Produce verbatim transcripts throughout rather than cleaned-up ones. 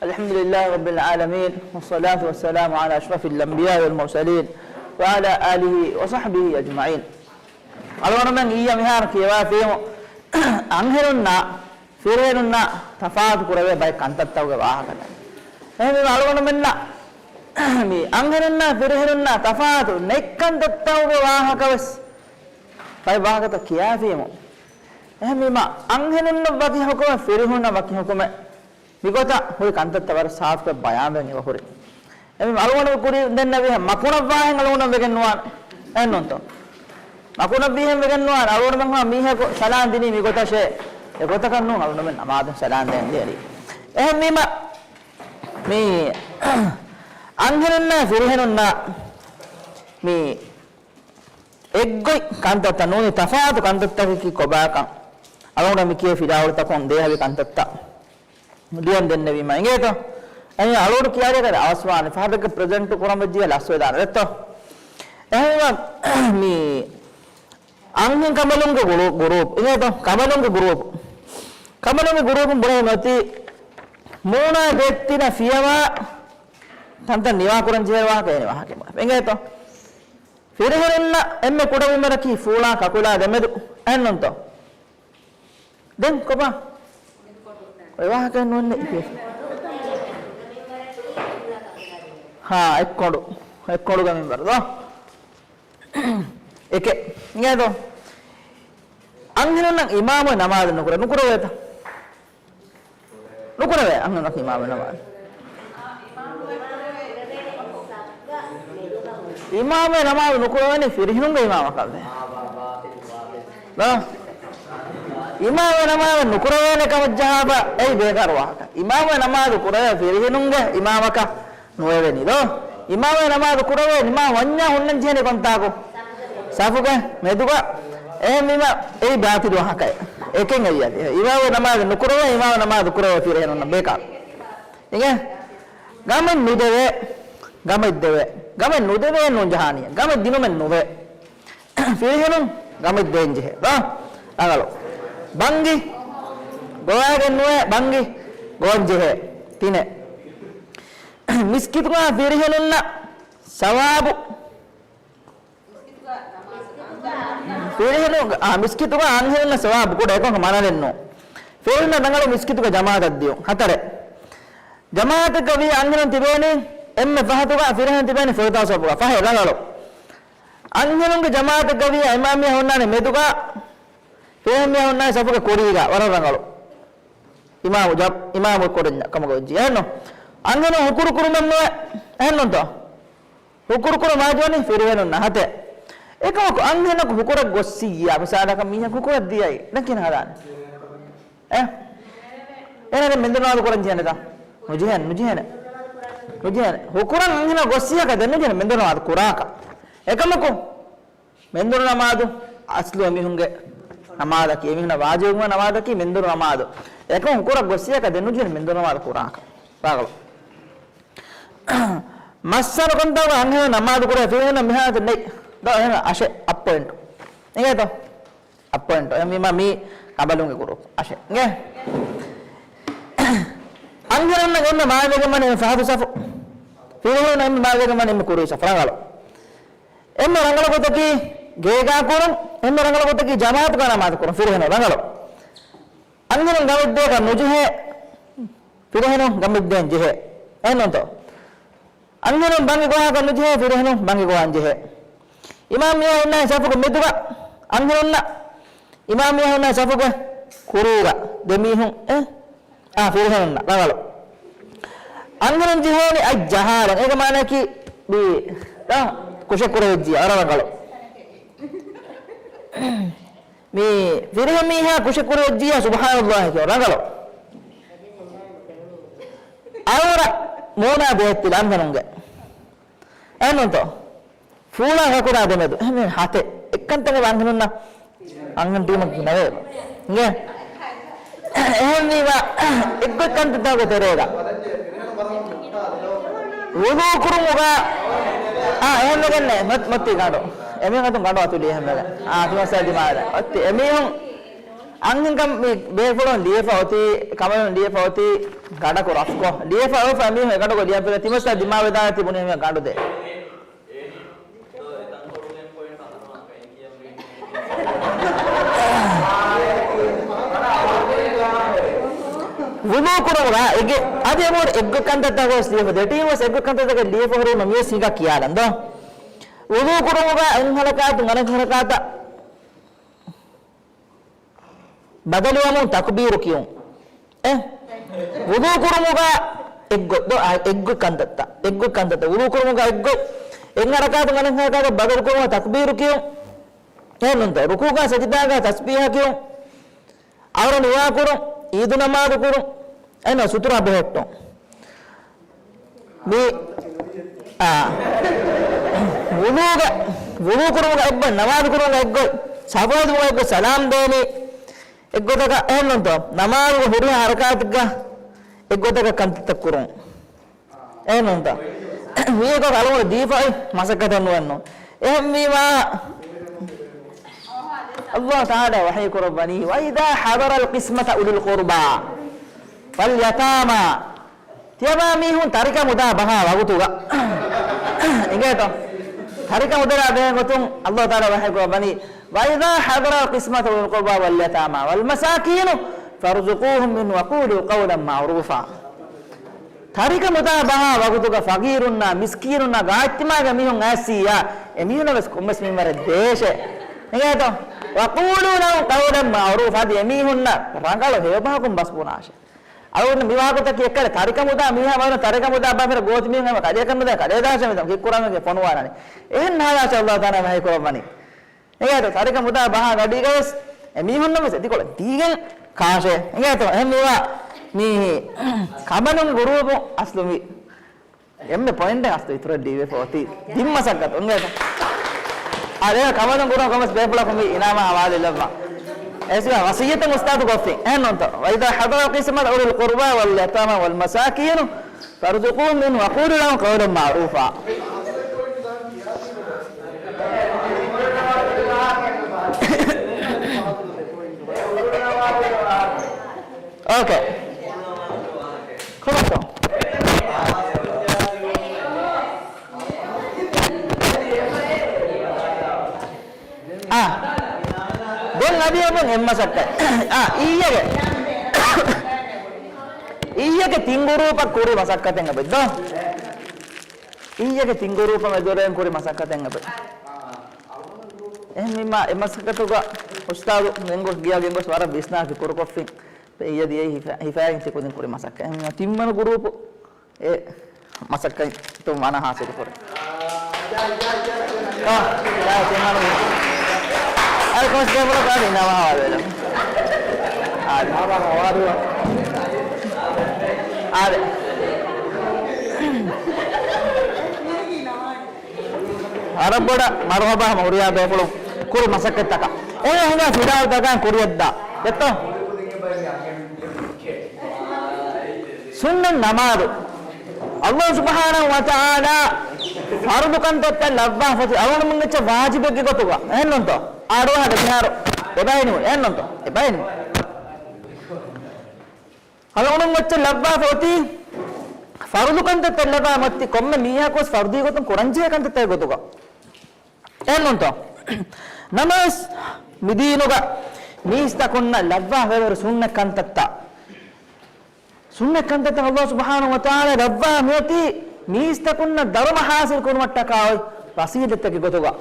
الحمد لله رب العالمين، والصلاة والسلام على أشرف الأنبياء والمرسلين، وعلى آله وصحبه أجمعين. އަޅުގަނޑުމެން އިއްޔެ މިހާރު ކިޔަވާފިޔަމު، އަންހެނުންނާ ފިރިހެނުންނާ ތަފާތު ކުރެވޭ ބައެއް ކަންތައްތަކުގެ ވާހަކަތައް. އެހެންވީމަ އަޅުގަނޑުމެންނަށް މި އަންހެނުންނާ ފިރިހެނުންނާ ތަފާތު ނެތް ކަންތައްތަކުގެ ވާހަކަ ވެސް ބައެއް ވާހަކަތައް ކިޔާފިޔަމު. އެހެންވީމަ އަންހެނުންނަށް ވަކި ޙުކުމެއް، ފިރިހެނުންނަށް ވަކި ޙުކުމެއް. މިގޮތަށް ހުރި ކަންތައްތައް ވަރަށް ސާފުކޮށް ބަޔާންވެގެން އެބަ ހުރި. އެމީ އަޅުގަނޑު ކުރި ދެންނެވިހެން މަކުނަށްވާހެން އަޅުގަނޑު ވެގެން ނުވާނެ. އެހެންނޫންތޯ؟ މަކުނަށްވީހެން ވެގެން ނުވާނެ. އަޅުގަނޑުމެން ހަމަ މީހަކު ސަލާން ދިނީ މިގޮތަށޭ. އެގޮތަކަށް ނޫން އަޅުގަނޑުމެން ނަމާދު ސަލާން ދޭން ދޭނީ. އެހެންވީމަ މީ އަންހެނުންނާ ފިރިހެނުންނާ މީ އެއްގޮތް ކަންތައްތައް ނޫނީ ތަފާތު ކަންތައްތަކަކީ ކޮބާކަން އަޅުގަނޑަށް މި ކިޔޭ ފިލާވަޅުތަކުން ދޭހަވި ކަންތައްތައް ލިޔަން ދެންނެވީމަ އިނގޭތޯ؟ އެހެން އަޅުގަނޑު ކިޔާލިޔަކަށް އަވަސްވާނެ ފަހަތަކަށް ޕްރެޒެންޓު ކުރަން ވެއްޖިއްޔާ ލަސްވެދާނެ ދެއްތޯ؟ އެހެންވީމަ މި އަންހެން ކަނބަލުންގެ ގުރޫ-، ގުރޫޕް އިނގޭތޯ؟ ކަނބަލުންގެ ގުރޫޕް. ކަނބަލުންގެ ގުރޫޕުން ބުނެވުން އޮތީ މޫނާ ދޭތިނަ ފިޔަވާ ތަންތަން ނިވާކުރަން ޖެހޭ ވާހަކަ އެނި ވާހަކަ އެނގޭތޯ؟ ފިރިހެނުންނަށް އެންމެ ކުޑަ މިންވަރަކީ ފޫޅާ ކަކުލާ ދެމެދު. އެހެންނޫންތޯ؟ ދެން ކޮބާ؟ އޮތް ވާހަކައެއް ނޫންނެ. ހާ، އެއްކޮނޑު. އެއްކޮނޑުގެ މިންވަރު ދޯ؟ އެކެއް. އިނގޭތޯ؟ އަންހެނުންނަށް އިމާމު ނަމާދު ނުކުރޭ، ނުކުރެވޭތަ؟ ނުކުރެވޭ އަންހެނަކު އިމާމު ނަމާދު. އިމާމު ނަމާދު ނުކުރެވޭނީ ފިރިހެނުންގެ އިމާމަކަށްވޭ. ދޯ؟ އިމާމު ނަމާދު ނުކުރެވޭނެ ކަމަށް ޖަހާފަ އެއީ ބޭކާރު ވާހަކަ. އިމާމު ނަމާދު ކުރެވޭ ފިރިހެނުންގެ އިމާމަކަށް ނުވެވެނީ ދޯ؟ އިމާމު ނަމާދު ކުރެވޭ ނިމާ ވަންޏާ ހުންނަން ޖެހެނީ ކޮންތާކު؟ ސަފުގެ މެދުގަ. އެހެންވީމަ އެއީ ބާތިލު ވާހަކައެއް. އެކެއް އެއްޔަ. އިމާމު ނަމާދު ނުކުރެވޭ، އިމާމު ނަމާދު ކުރެވޭ ފިރިހެނުންނަށް ބޭކާރު. އިނގޭ؟ ގަމެއް ނުދެވޭ، ގަމެއް ދެވޭ، ގަމެއް ނުދެވޭ ނުޖަހާނީ. ގަމެއް ދިނުމެއް ނުވޭ. ފިރިހެނުން ގަމެއް ދޭން ޖެހޭ. ދޯ؟ ރަނގަޅު. ބަންގި ގޮވާގެން ނުވޭ، ބަންގި ގޮވަން ޖެހޭ. ތިނެއް. މިސްކިތުގަ ފިރިހެނުންނަށް ސަވާބު. ފިރިހެނު، އާ، މިސްކިތުގަ އަންހެނުންނަށް ސަވާބު ކުޑަ އެކަމަކު މަނަލެއްނު. ފިރިހެނުންނަށް ރަނގަޅު މިސްކިތުގަ ޖަމާޢަތަށް ދިޔުން. ހަތަރެއް. ޖަމާޢަތެއްގަ ވީ އަންހެނުން ތިބޭނީ އެންމެ ފަހަތުގަ، ފިރިހެނުން ތިބޭނީ ފުރަތަމަ ސަފުގަ. ފަހެއް ރަނގަޅު. އަންހެނުންގެ ޖަމާޢަތެއްގަ ވީ އިމާމް މީހާ ހުންނާނީ މެދުގަ، ފިރިހެން މީހާ ހުންނާނީ ސަފުގެ ކުރީގަ. ވަރަށް ރަނގަޅު. އިމާމު ޖަ-، އިމާމު ކުރަންޏާ ކަމަކަށް ވެއްޖި. އެހެންނު؟ އަންހެނުން ހުކުރު ކުރުމެއް ނުވޭ. އެހެންނުންތޯ؟ ހުކުރު ކުރުން ވާޖިބުވަނީ ފިރިހެނުންނަށް. ހަތެއް. އެކަމަކު އަންހެނަކު ހުކުރަށް ގޮއްސިއްޔާ، މިސާލަކަށް މީހަކު ހުކުރަށް ދިޔައީ، ދެން ކިހިނެއް ހަދާނެ؟ އެ؟ އޭނަ ދެން މެންދުރު ނަމާދު ކުރަން ޖެހޭނެތަ؟ ނުޖެހޭނެ، ނުޖެހޭނެ. ނުޖެހޭނެ. ހުކުރަށް އަންހެނަކު ގޮއްސިއްޔާކަށް ދެން ނުޖެހޭނެ މެންދުރު ނަމާދު ކުރާކަށް. އެކަމަކު މެންދުރު ނަމާދު އަސްލު އެމީހުންގެ ނަމާދަކީ، އެމީހުންނަށް ވާޖިބުވުމުގެ ނަމާދަކީ މެންދުރު ނަމާދު. އެކަމަކު ހުކުރަށް ގޮއްސިއްޔާކަށް ދެން ނުޖެހޭނެ މެންދުރު ނަމާދު ކުރާކަށް. ރަނގަޅު. މައްސަލަ ކޮންތާކު އަންހެނުން ނަމާދު ކުރޭ ފިރިހެނުން މިހާތަނަށް ނެތް. ދޯ އެހެން އަށެއް އަށް ޕޮއިންޓު. އިނގޭތޯ؟ އަށް ޕޮއިންޓު. އެހެންވީމަ މީ ކަނބަލުންގެ ގުރޫޕް. އަށެއް. އިނގޭ؟ އަންހެނުންނަށް އެންމެ މާތްވެގެން ވަނީ އެންމެ ފަހަތު ސަފު. ފިރިހެނުން އެންމެ މާތްވެގެން ވަނީ އެންމެ ކުރީ ސަފު. ރަނގަޅު. އެންމެ ރަނގަޅު ގޮތަކީ ގޭގާ ކުރުން، އެންމެ ރަނގަޅު ގޮތަކީ ޖަމާޢަތުގަ ނަމާދު ކުރުން. ފިރިހެނުން ރަނގަޅު. އަންހެނުން ގަމެއް ދޭކަށް ނުޖެހޭ، ފިރިހެނުން ގަމެއް ދޭން ޖެހޭ. އެހެންނޫންތޯ؟ އަންހެނުން ބަންގި ގޮވާކަށް ނުޖެހޭ، ފިރިހެނުން ބަންގި ގޮވާން ޖެހޭ. އިމާމް މީހާ ހުންނާނީ ސަފުގެ މެދުގަ، އަންހެނުންނަށް އިމާމް މީހާ ހުންނާނީ ސަފުގެ ކުރީގަ. ދެމީހުން އެ އާ، ފިރިހެނުންނަށް ރަނގަޅު. އަންހެނުން ޖެހޭނީ އަތް ޖަހާލަން. އޭގެ މާނައަކީ މި، އާ، ކުށެއް ކުރެވިއްޖިއްޔާ ވަރަށް ރަނގަޅު. މި ފިރިހެން މީހާ ކުށެއް ކުރެވިއްޖިއްޔާ ސުބްޙާނައްލާހި ކިޔަން ރަނގަޅު. އައުރަ މޫނާ ބޭތިލް އަންހެނުންގެ. އެހެންނޫންތޯ؟ ފޫޅާ ކަކުރާ ދެމެދު. އެހެން ހަތެއް. އެއްކަންތަކެއް އަންހެނުންނަށް، އަންހެން ޓީމަކީ ނަވޭ. އިނގޭ؟ އެހެންވީމަ، އެއްގޮތް ކަންތައްތަކުގެ ތެރޭގަ. ވުޟޫ ކުރުމުގަ، އާ، އެހެންވެގެންނެ، މަތް-، މަތީ ގަނޑު. އެމީހުން އަތުން ގަނޑު އަތުލީ އެހެންވެގެން. އާ، ތިމަސާ ދިމާލަ. އޮތީ އެމީހުން އަންހެންކަން މި ބޭފުޅުން ލިޔެފަ އޮތީ، ކަމަލުން ލިޔެފަ އޮތީ ގަނޑަކު ރަފްކޮށް. ލިޔެފަ އޮތް މީހުން އެގަނޑަކު ލިޔަން ފެނޭ ތިމަސްތާ ދިމާވެދާނެ ތިބުނީ ހަމަ ގަނޑު ދޭ. ވުޟޫ ކުރުމުގަ އެގެ، އަދި އެބަހުރި އެއްގޮތް ކަންތައްތަކަށް ވެސް ލިޔެފަ ދެޓީމް ވެސް އެއްގޮތް ކަންތައްތަކެއް ލިޔެފަ ހުރީމަ މިވެސް ހިނގާ ކިޔާލަން ދޯ. ވުޟޫ ކުރުމުގަ އެއް ހަރަކާތު އަނެއް ހަރަކާތަށް ބަދަލުވަމުން ތަކުބީރު ކިޔުން. އެ؟ ވުޟޫ ކުރުމުގަ އެއްގޮތް ދޯ، އާ، އެއްގޮތް ކަންތައްތައް. އެއްގޮތް ކަންތައްތައް. ވުޟޫ ކުރުމުގަ އެއްގޮތް. އެއް ހަރަކާތު އަނެއް ހަރަކާތަށް ބަދަލު ކުރުމުގަ ތަކުބީރު ކިޔުން. އެހެންނޫންތޯ؟ ރުކޫޢުގަ ސަޖިދާގަ ތަސްބީޙަ ކިޔުން. އަޅުން ދުޢާ ކުރުން، އީދު ނަމާދު ކުރުން، އެން ސުތުރާ ބެހެއްޓުން. މި، އާ، ވުޟޫގަ، ވުޟޫ ކުރުމުގަ އެއްގޮތް، ނަމާދު ކުރުމުގަ އެއްގޮތް، ސަފު ހެދުމުގަ އެއްގޮތް، ސަލާމް ދޭނީ އެއްގޮތަކަށް، އެހެންނޫންތޯ؟ ނަމާދުގެ ހުރިހާ ހަރަކާތެއްގަ އެއްގޮތަކަށް ކަންތައްތައް ކުރުން. އެހެންނޫންތޯ؟ މީގޮތަށް އަޅުގަނޑު ދީފައި މަސައްކަތެއް ނުވެއްނު. އެހެންވީމާ، ﷲ ތަޢާލާ ވަޙީ ކުރައްވަނީ، "وإذا حضر القسمة أولو القربى واليتامى." ތިޔަބައިމީހުން ތަރިކަ މުދާ ބަހާ ވަގުތުގަ. އިނގޭތޯ؟ ތަރިކަ މުދަލާ ބެހޭ ގޮތުން ﷲ ތަޢާލާ ވަޙީ ކުރައްވަނީ، "وإذا حضر القسمة أولو القربى واليتامى والمساكين فارزقوهم منه وقولوا قولا معروفا." ތަރިކަ މުދާ ބަހާ ވަގުތުގަ ފަގީރުންނާ، މިސްކީނުންނާ، ގާތްތިމާގެ މީހުން އައިސިއްޔާ، އެމީހުންނަށް ވެސް ކޮންމެސް މިންވަރެއް ދޭށޭ. އިނގޭތޯ؟ "وقولوا لهم قولا معروفا." އަދި އެމީހުންނަށް ރަނގަޅު ހެޔޮބަހަކުން ބަސް ބުނާށޭ. އަޅުގަނޑު މި ވާގޮތަކީ އެއްކަލަ ތަރިކަ މުދާ މީހާ މަރު ތަރިކަ މުދާ ބާފިރ ގޯތި މީހުން ހަމަ ކަލޭކަން ނުދޭ ކަލޭ ދާށޭ މިތަން ކިއްކުރާމެންގެ ފޮނުވާލާނެ. އެހެން ހާލާށޭ ﷲ ތަޢާލާ ވަޙީ ކުރައްވަނީ. އެގޭތޯ ތަރިކަ މުދާ ބަހާ ގަޑީގަވެސް އެމީހުންނަށް ވެސް އެތިކޮޅެއް ދީގެން ކާށޭ. އެގޭތޯ އެހެންވީމާ މީ ކަމަނުން ގުރޫޕު އަސްލު މި އެންމެ ޕޮއިންޓެއް އަސްލު އިތުރަށް ދީވެފަ އޮތީ ދިން މަސައްކަތު. އެގޭތޯ އާދެ ކަމަނުން ގުރޫޕު ކޮމެސް ބޭފުޅަކު މި އިނާމާ ހަވާލު ލައްވާ. އެސް ވަސިއްޔަތު އުސްތާދު ގޮފި. އެހެންނޫންތޯ؟ "وإذا حضر القسمة أولو القربى واليتامى والمساكين فارزقوهم منه وقولوا لهم قولا معروفا." އޯކޭ. ކޮބާތޯ؟ އާ. ދެން އަދި އެބަ އެއްމަސައްކަތް. އާ، އިއްޔެގެ. އިއްޔެގެ ތިން ގުރޫޕަށް ކުރި މަސައްކަތެއް އެބައޮތް ދޯ؟ އިއްޔެގެ ތިން ގުރޫޕަށް މެދުވެރިން ކުރި މަސައްކަތެއް އެބައޮތް. އެހެންވީމާ، އެ މަސައްކަތުގަ އުސްތާދު ގެންގޮސް، ގިޔަ ގެންގޮސް ވަރަށް ވިސްނާ ފިކުރުކޮށްފިން. އިއްޔެ ދިޔައީ ހިފަ-، ހިފައިގެން ތި ކުދިން ކުރި މަސައްކަތް. އެހެންވީމާ، ތިންވަނަ ގުރޫޕު އެ މަސައްކަތްތައް މާނަ ހާސިލުކުރޭ. އާ، އާ، ތިމާނު. އާ، ކޮސް ބޭފުޅަކު އާދެ، އިނާމާ ހަވާލުވެލަ. އާދެ. އާދެ. ވަރަށް ބޮޑަށް މަރުޙަބާ ހަމަ ހުރިހާ ބޭފުޅުން ކުރި މަސައްކަތްތަކަށް. އޭ ހިނގާ ފިލާވަތަކާ ކުރިއަށްދާ. ދެއްތޯ؟ ސުންނަތް ނަމާދު. ﷲ ސުބްޙާނަހޫ ވަތަޢާލާ ފަރުޟު ކަންތައްތައް ލައްވާފަ އޮތީ އަޅުގަނޑުމެން އެއްޗެއް ވާޖިބެއްގެ ގޮތުގަ. އެހެންނޫންތޯ؟ އާ އަޑުއަހާ ދެމިހާރު އެބައިނު. އެހެންނޫންތޯ؟ އެބައިނު. އަޅުގަނޑުމެން އެއްޗެއް ލައްވާފަ އޮތީ ފަރުޟު ކަންތައްތައް ލައްވާ މަތި ކޮންމެ މީހަކުވެސް ފަރުޟީ ގޮތުން ކުރަންޖެހޭ ކަންތައްތައް ގޮތުގަ. އެހެންނޫންތޯ؟ ނަމަވެސް މިދީނުގަ މީސްތަކުންނަށް ލައްވާ ހެވެރި ސުންނަ ކަންތައްތައް. ސުންނަ ކަންތައްތައް ﷲ ސުބްޙާނަހޫ ވަތަޢާލާ ލައްވާ މިއޮތީ މީސްތަކުންނަށް ދަރުމަ ޙާޞިލް ކުރުމަށްޓަކާ އޮތް ވަސީލަތްތަކެއް ގޮތުގަ.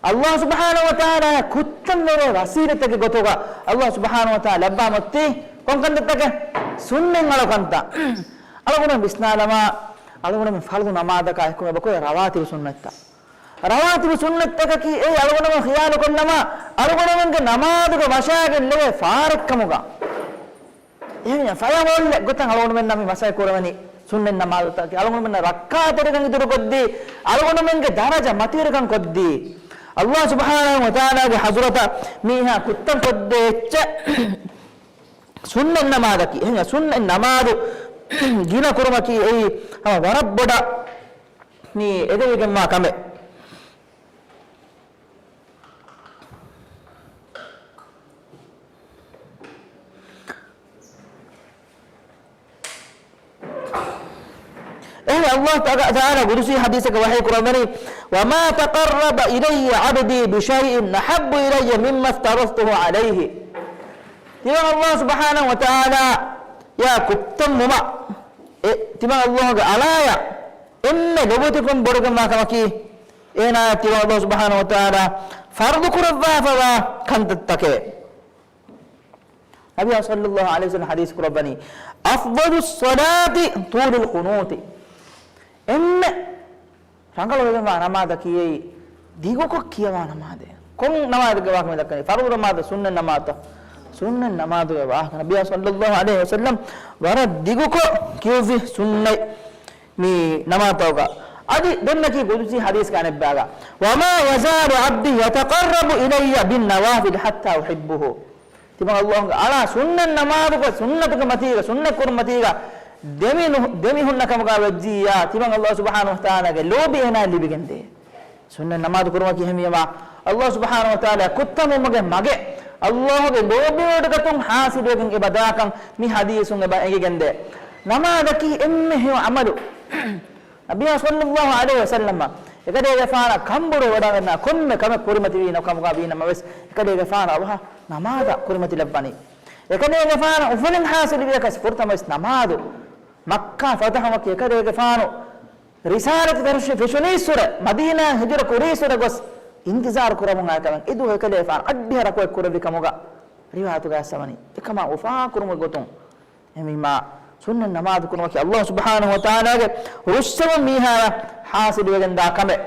ﷲ ސުބްޙާނަހޫ ވަތަޢާލާ ކުއްތަންވެރި ވަސީލަތްތަކެއް ގޮތުގަ ﷲ ސުބްޙާނަހޫ ވަތަޢާލާ ލައްވާ މަތީ ކޮން ކަންތައްތަކެއް؟ ސުންނަތް އަޅުކަންތައް. އަޅުގަނޑު ވިސްނާލަމާ، އަޅުގަނޑުމެން ފަރުޟު ނަމާދަކާ އެކު އެބަކޮށް ރަވާތިބު ސުންނަތްތައް. ރަވާތިބު ސުންނަތްތަކަކީ އެއީ އަޅުގަނޑުމެން ޚިޔާލުކޮށްލަމާ، އަޅުގަނޑުމެންގެ ނަމާދުގެ ވަށާގެން ލެވޭ ފާރެއްކަމުގަ. އެހެން ފަޔަވަޅު ގޮތަށް އަޅުގަނޑުމެންނަށް މި މަސައްކަތް ކުރެވެނީ ސުންނަތް ނަމާދުތަކަކީ އަޅުގަނޑުމެންނަށް ރައްކާތެރިކަން އިތުރުކޮށްދީ، އަޅުގަނޑުމެންގެ ދަރަޖަ މަތިވެރިކަން ކޮށްދީ. ﷲ ސުބްޙާނަހޫ ވަތަޢާލާގެ ޙަޟްރަތަށް މީހާ ކުއްތަން ކޮށްދޭ އެއްޗެއް ސުންނަތް ނަމާދަކީ. އެހެން ސުންނަތް ނަމާދު ގިނަ ކުރުމަކީ އެއީ ހަމަ ވަރަށް ބޮޑަށް މި އެދެވިގެންވާ ކަމެއް. ﷲ ތަޢާލާ ގުދުސީ ޙަދީޘަކަށް ވަޙީ ކުރައްވަނީ، "وما تقرب إلي عبدي بشيء أحب إلي مما افترضته عليه." ތިމަން ﷲ ސުބްޙާނަހޫ ވަތަޢާލާ ޔާ ކުއްތަންވުމަށް އެ ތިމަން ﷲ ގެ އަޅާޔަށް އެންމެ ލޮބުތިކުން ބޮޑުގެންވާ ކަމަކީ، އޭނާ ތިމަން ﷲ ސުބްޙާނަހޫ ވަތަޢާލާ ފަރުޟު ކުރައްވާފަވާ ކަންތައްތަކެއް. ނަބިއްޔާ ޞައްލައްލާހު ޢަލައިހި ވަސައްލަމަ ޙަދީޘް ކުރައްވަނީ، "أفضل الصلاة طول القنوت." އެންމެ ރަނގަޅުވެގެންވާ ނަމާދަކީ އެއީ ދިގުކޮށް ކިޔަވާ ނަމާދެއް. ކޮން ނަމާދެއްގެ ވާހަކަ މި ދައްކަނީ؟ ފަރުޟު ނަމާދަށް، ސުންނަތް ނަމާދަށް؟ ސުންނަތް ނަމާދުގެ ވާހަކަ. ނަބިއްޔާ ޞައްލައްލާހު ޢަލައިހި ވަސައްލަމަ ވަރަށް ދިގުކޮށް ކިޔުއްވި ސުންނަތް މި ނަމާދުތަކުގަ. އަދި ދެންނަކީ ގުދުސީ ޙަދީޘްގެ އަނެއްބާގަ، "وما يزال عبدي يتقرب إلي بالنوافل حتى أحبه." ތިމަން ﷲ ގެ އަޅާ ސުންނަތް ނަމާދުގެ، ސުންނަތުގެ މަތީގަ، ސުންނަތް ކުރުމަތީގަ ދެމި ނު-، ދެމިހުންނަ ކަމުގަ ވެއްޖިއްޔާ، ތިމަން ﷲ ސުބްޙާނަހޫ ވަތަޢާލާގެ ލޯބި އޭނާ ލިބިގެންދޭ. ސުންނަތް ނަމާދު ކުރުމަކީ އެހެންވީމާ، ﷲ ސުބްޙާނަހޫ ވަތަޢާލާ ކުއްތަންވުމުގެ މަގެއް، ﷲ ގެ ލޯބިވެވޮޑިގަތުން ޙާޞިލުވެގެން އެބަ ދާކަން މި ޙަދީޘުން އެބަ އެނގިގެންދޭ. ނަމާދަކީ އެންމެ ހެޔޮ ޢަމަލު. ނަބިއްޔާ ޞައްލައްލާހު ޢަލައިހި ވަސައްލަމަ އެކަލޭގެފާނަށް ކަންބޮޑުވެވަޑައިގަންނަވާ ކޮންމެ ކަމެއް ކުރިމަތިވީ ނަ-، ކަމުގަ ވީ ނަމަވެސް، އެކަލޭގެފާނަށް އަވަހަށް ނަމާދަށް ކުރިމަތިލައްވަނީ. އެކަލޭގެފާނަށް އުފަލެއް ޙާޞިލުވިޔަކަސް ފުރަތަމަވެސް ނަމާދު. މައްކާ ފަތަޙުވުމަކީ އެކަލޭގެފާނު ރިސާލަތު ފެށު-، ފެށުނީއްސުރެ، މަދީނާ ހިޖުރަ ކުރީއްސުރެ ގޮސް އިންތިޒާރު ކުރަމުން އައި ކަމެއް. އެދުވަހު އެކަލޭގެފާނު އަށްޑިހަ ރަކުޢަތް ކުރެއްވި ކަމުގަ ރިވާޔަތުގަ އައިސްފަވަނީ. އެކަމާ އުފާކުރުމުގެ ގޮތުން އެހެންވީމާ، ސުންނަތް ނަމާދު ކުރުމަކީ ﷲ ސުބްޙާނަހޫ ވަތަޢާލާގެ ރުއްސެވުން މީހާއަށް ޙާޞިލުވެގެންދާ ކަމެއް.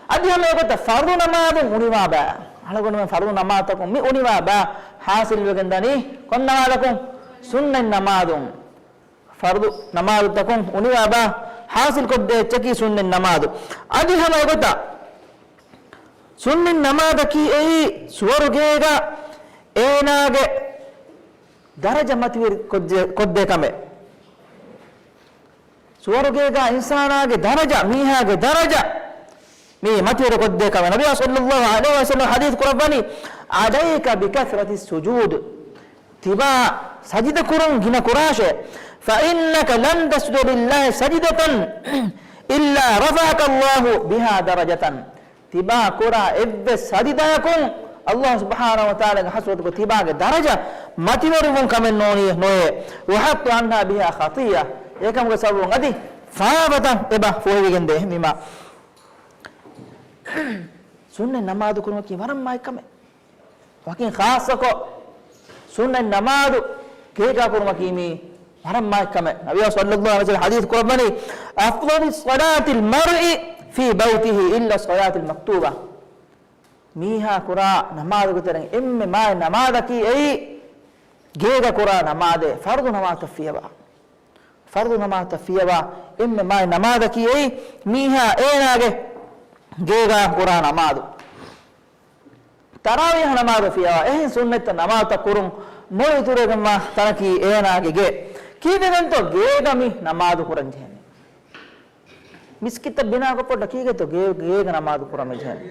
އަދި ހަމަ އެގޮތަށް ފަރުޟު ނަމާދުން އުނިވާ ބައި، އަޅުގަނޑުމެން ފަރުޟު ނަމާދުތަކުން މި އުނިވާ ބައި ޙާޞިލުވެގެން ދަނީ ކޮން ނަމާދަކުން؟ ސުންނަތް ނަމާދުން. ފަރުޟު ނަމާދުތަކުން އުނިވާ ބައި ޙާޞިލް ކޮށްދޭ އެއްޗަކީ ސުންނަތް ނަމާދު. އަދި ހަމަ އެގޮތަށް ސުންނަތް ނަމާދަކީ އެއީ ސުވަރުގޭގަ އޭނާގެ ދަރަޖަ މަތިވެރި ކޮށްދޭ، ކޮށްދޭ ކަމެއް. ސުވަރުގޭގަ އިންސާނާގެ ދަރަޖަ، މީހާގެ ދަރަޖަ މި މަތިވެރި ކޮށްދޭ ކަމެއް. ނަބިއްޔާ ޞައްލައްލާހު ޢަލައިހި ވަސައްލަމަ ޙަދީޘް ކުރައްވަނީ، "عليك بكثرة السجود." ތިބާ ސަޖިދަ ކުރުން ގިނަ ކުރާށޭ. "فإنك لن تسجد لله سجدة إلا رفعك الله بها درجة." ތިބާ ކުރާ އެއްވެސް ސަޖިދަޔަކުން ﷲ ސުބްޙާނަހޫ ވަތަޢާލާގެ ޙަޟްރަތުގަ ތިބާގެ ދަރަޖަ މަތިވެރިވުން ކަމެއް ނޯނީ، ނޯއޭ. "ويحط عنها بها خطيئة." އެކަމުގެ ސަބަބުން އަދި ފާފަތައް އެބަ ފޮހެވިގެންދޭ. އެހެންވީމާ، ސުންނަތް ނަމާދު ކުރުމަކީ ވަރަށް މާތް ކަމެއް. ވަކިން ޚާއްޞަކޮށް، ސުންނަތް ނަމާދު ގޭގާ ކުރުމަކީ މީ ވަރަށް މާތް ކަމެއް. ނަބިއްޔާ ޞައްލައްލާހު ޢަލައިހި ވަސައްލަމަ ޙަދީޘް ކުރައްވަނީ، "أفضل صلاة المرء في بيته إلا الصلاة المكتوبة." މީހާ ކުރާ ނަމާދުގެ ތެރެއިން އެންމެ މާތް ނަމާދަކީ އެއީ، ގޭގަ ކުރާ ނަމާދެއް، ފަރުޟު ނަމާދުތައް ފިޔަވާ. ފަރުޟު ނަމާދުތައް ފިޔަވާ އެންމެ މާތް ނަމާދަކީ އެއީ، މީހާ އޭނާގެ ގޭގަ ކުރާ ނަމާދު. ތަރާވީޙު ނަމާދު ފިޔަވާ، އެހެން ސުންނަތްތައް ނަމާދުތައް ކުރުން މޮޅު އިތުރުވެގެންވާ ތަނަކީ އޭނާގެ ގޭ. ކީއްވެގެންތޯ ގޭގަ މި ނަމާދު ކުރަން ޖެހެނީ؟ މިސްކިތްތައް ބިނާކޮށްފަ ކީއްވެގެންތޯ ގޭ-، ގޭގަ ނަމާދު ކުރަން ޖެހެނީ؟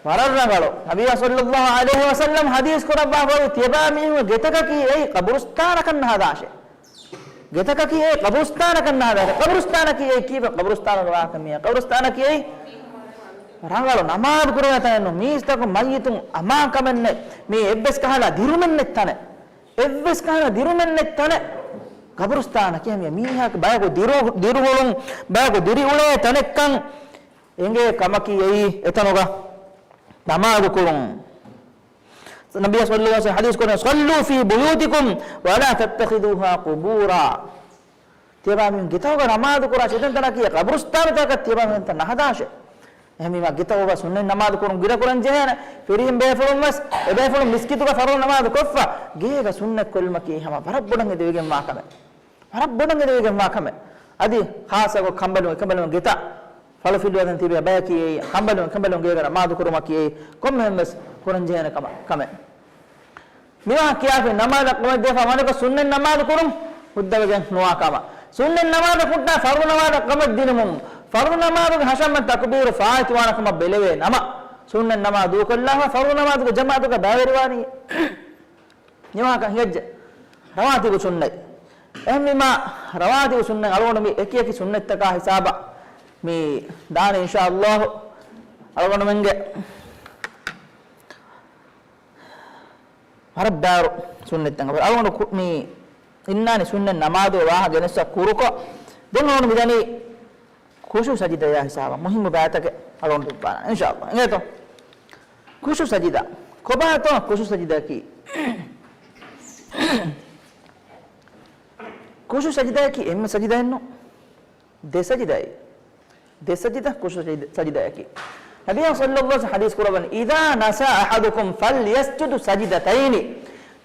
ވަރަށް ރަނގަޅު. ނަބިއްޔާ ޞައްލައްލާހު ޢަލައިހި ވަސައްލަމަ ޙަދީޘް ކުރައްވާފައި ތިޔަބައިމީހުން ގެތަކަކީ އެއީ ޤަބުރުސްތާނަކަށް ނަހަދާށޭ. ގެތަކަކީ އެއީ ޤަބުރުސްތާނަކަށް ނަހަދާށޭ. ޤަބުރުސްތާނަކީ އެއީ ކީއްވެ؟ ޤަބުރުސްތާނުގެ ވާހަކަ މިއީ. ޤަބުރުސްތާނަކީ އެއީ ރަނގަޅު ނަމާދު ކުރެވޭ ތަނެއް ނޫން. މީސްތަކުން މައްޔިތުން އަމާންކަމެއް ނެތް. މީ އެއްވެސް ކަހަލަ ދިރުމެއް ނެތް ތަނެއް. އެއްވެސް ކަހަލަ ދިރުމެއް ނެތް ތަނެއް ޤަބުރުސްތާނަކީ. މި މީހާ ބަޔަކު ދިރު-، ދިރިއުޅުން، ބަޔަކު ދިރިއުޅޭ ތަނެއްކަން އެނގޭ ކަމަކީ އެއީ އެތަނުގަ ނަމާދު ކުރުން. ނަބިއްޔާ ޞައްލައްލާހު ޢަލައިހި ވަސައްލަމަ ޙަދީޘް ކުރައްވަނީ، "صلوا في بيوتكم ولا تتخذوها قبورا." ތިޔަބައިމީހުން ގެތަކުގަ ނަމާދު ކުރާށޭ، އެތަންތަނަކީ ޤަބުރުސްތާނުތަކަށް ތިޔަބައިމީހުން ނަހަދާށޭ. އެހެންވީމާ، ގެތަކުގަ ސުންނަތް ނަމާދު ކުރުން ގިނަ ކުރަން ޖެހޭނެ. ފިރިހެން ބޭފުޅުން ވެސް އެބޭފުޅުން މިސްކިތުގަ ފަރުޟު ނަމާދު ކޮށްފަ، ގޭގަ ސުންނަތް ކޮށްލުމަކީ ހަމަ ވަރަށް ބޮޑަށް އެދެވިގެންވާ ކަމެއް. ވަރަށް ބޮޑަށް އެދެވިގެންވާ ކަމެއް. އަދި ޚާއްޞަކޮށް ކަނބަލުން އެކަނބަލުން ގެތައް ފަޅުފިލުވަދަން ތިބޭ ބަޔަކީ އެއީ، ކަނބަލުން އެކަނބަލުން ގޭގަ ނަމާދު ކުރުމަކީ އެއީ ކޮންމެހެން ވެސް ކުރަންޖެހޭނެ ކަމެއް، ކަމެއް. މިވާހަކަ ކިޔާފި ނަމާދަށް ކަމެއް ދީފަ ވަނަކަ ސުންނަތް ނަމާދު ކުރުން ހުއްދަވެގެން ނުވާ ކަމަށް. ސުންނަތް ނަމާދަށް ހުއްޓާ ފަރުޟު ނަމާދަށް ކަމެއް ދިނުމުން، ފަރުޟު ނަމާދުގެ ހަށަމަން ތަކުބީރު ފާއިތުވާނެ ކަމަށް ބެލެވޭ ނަމަ، ސުންނަތް ނަމާދު ދޫކޮށްލާފަ ފަރުޟު ނަމާދުގެ ޖަމާޢަތުގަ ބައިވެރިވާނީ. ނިވާކަށް ހިނގައްޖެ. ރަވާތިބު ސުންނަތް. އެހެންވީމާ، ރަވާތިބު ސުންނަތް އަޅުގަނޑު މި އެކި އެކި ސުންނަތްތަކާ ހިސާބަށް މި ދާނެ، އިންޝާﷲ. އަޅުގަނޑުމެންގެ ވަރަށް ބާރު ސުންނަތްތައް އަޅުގަނޑު ކު-، މި އިންނާނީ ސުންނަތް ނަމާދުގެ ވާހަކަ ގެނެސް ކުރުކޮށް. ދެން އަޅުގަނޑު މިދަނީ ޚުޝޫ ސަޖިދަޔާ ހިސާބަށް މުހިއްމު ބައިތަކެއް އަޅުގަނޑު ދުއްވާނަން، އިންޝާﷲ. އިނގޭތޯ؟ ޚުޝޫ ސަޖިދަ. ކޮބާތޯ ޚުޝޫ ސަޖިދައަކީ؟ ޚުޝޫ ސަޖިދައަކީ އެންމެ ސަޖިދައެއްނު. ދެ ސަޖިދައެއް. ދެ ސަޖިދަ ޚުޝޫ ސަޖިދަ، ސަޖިދައަކީ. ނަބިއްޔާ ޞައްލައްލާހު ޢަލައިހި ވަސައްލަމަ ޙަދީޘް ކުރައްވަނީ، إذا نسى أحدكم فليسجد سجدتين.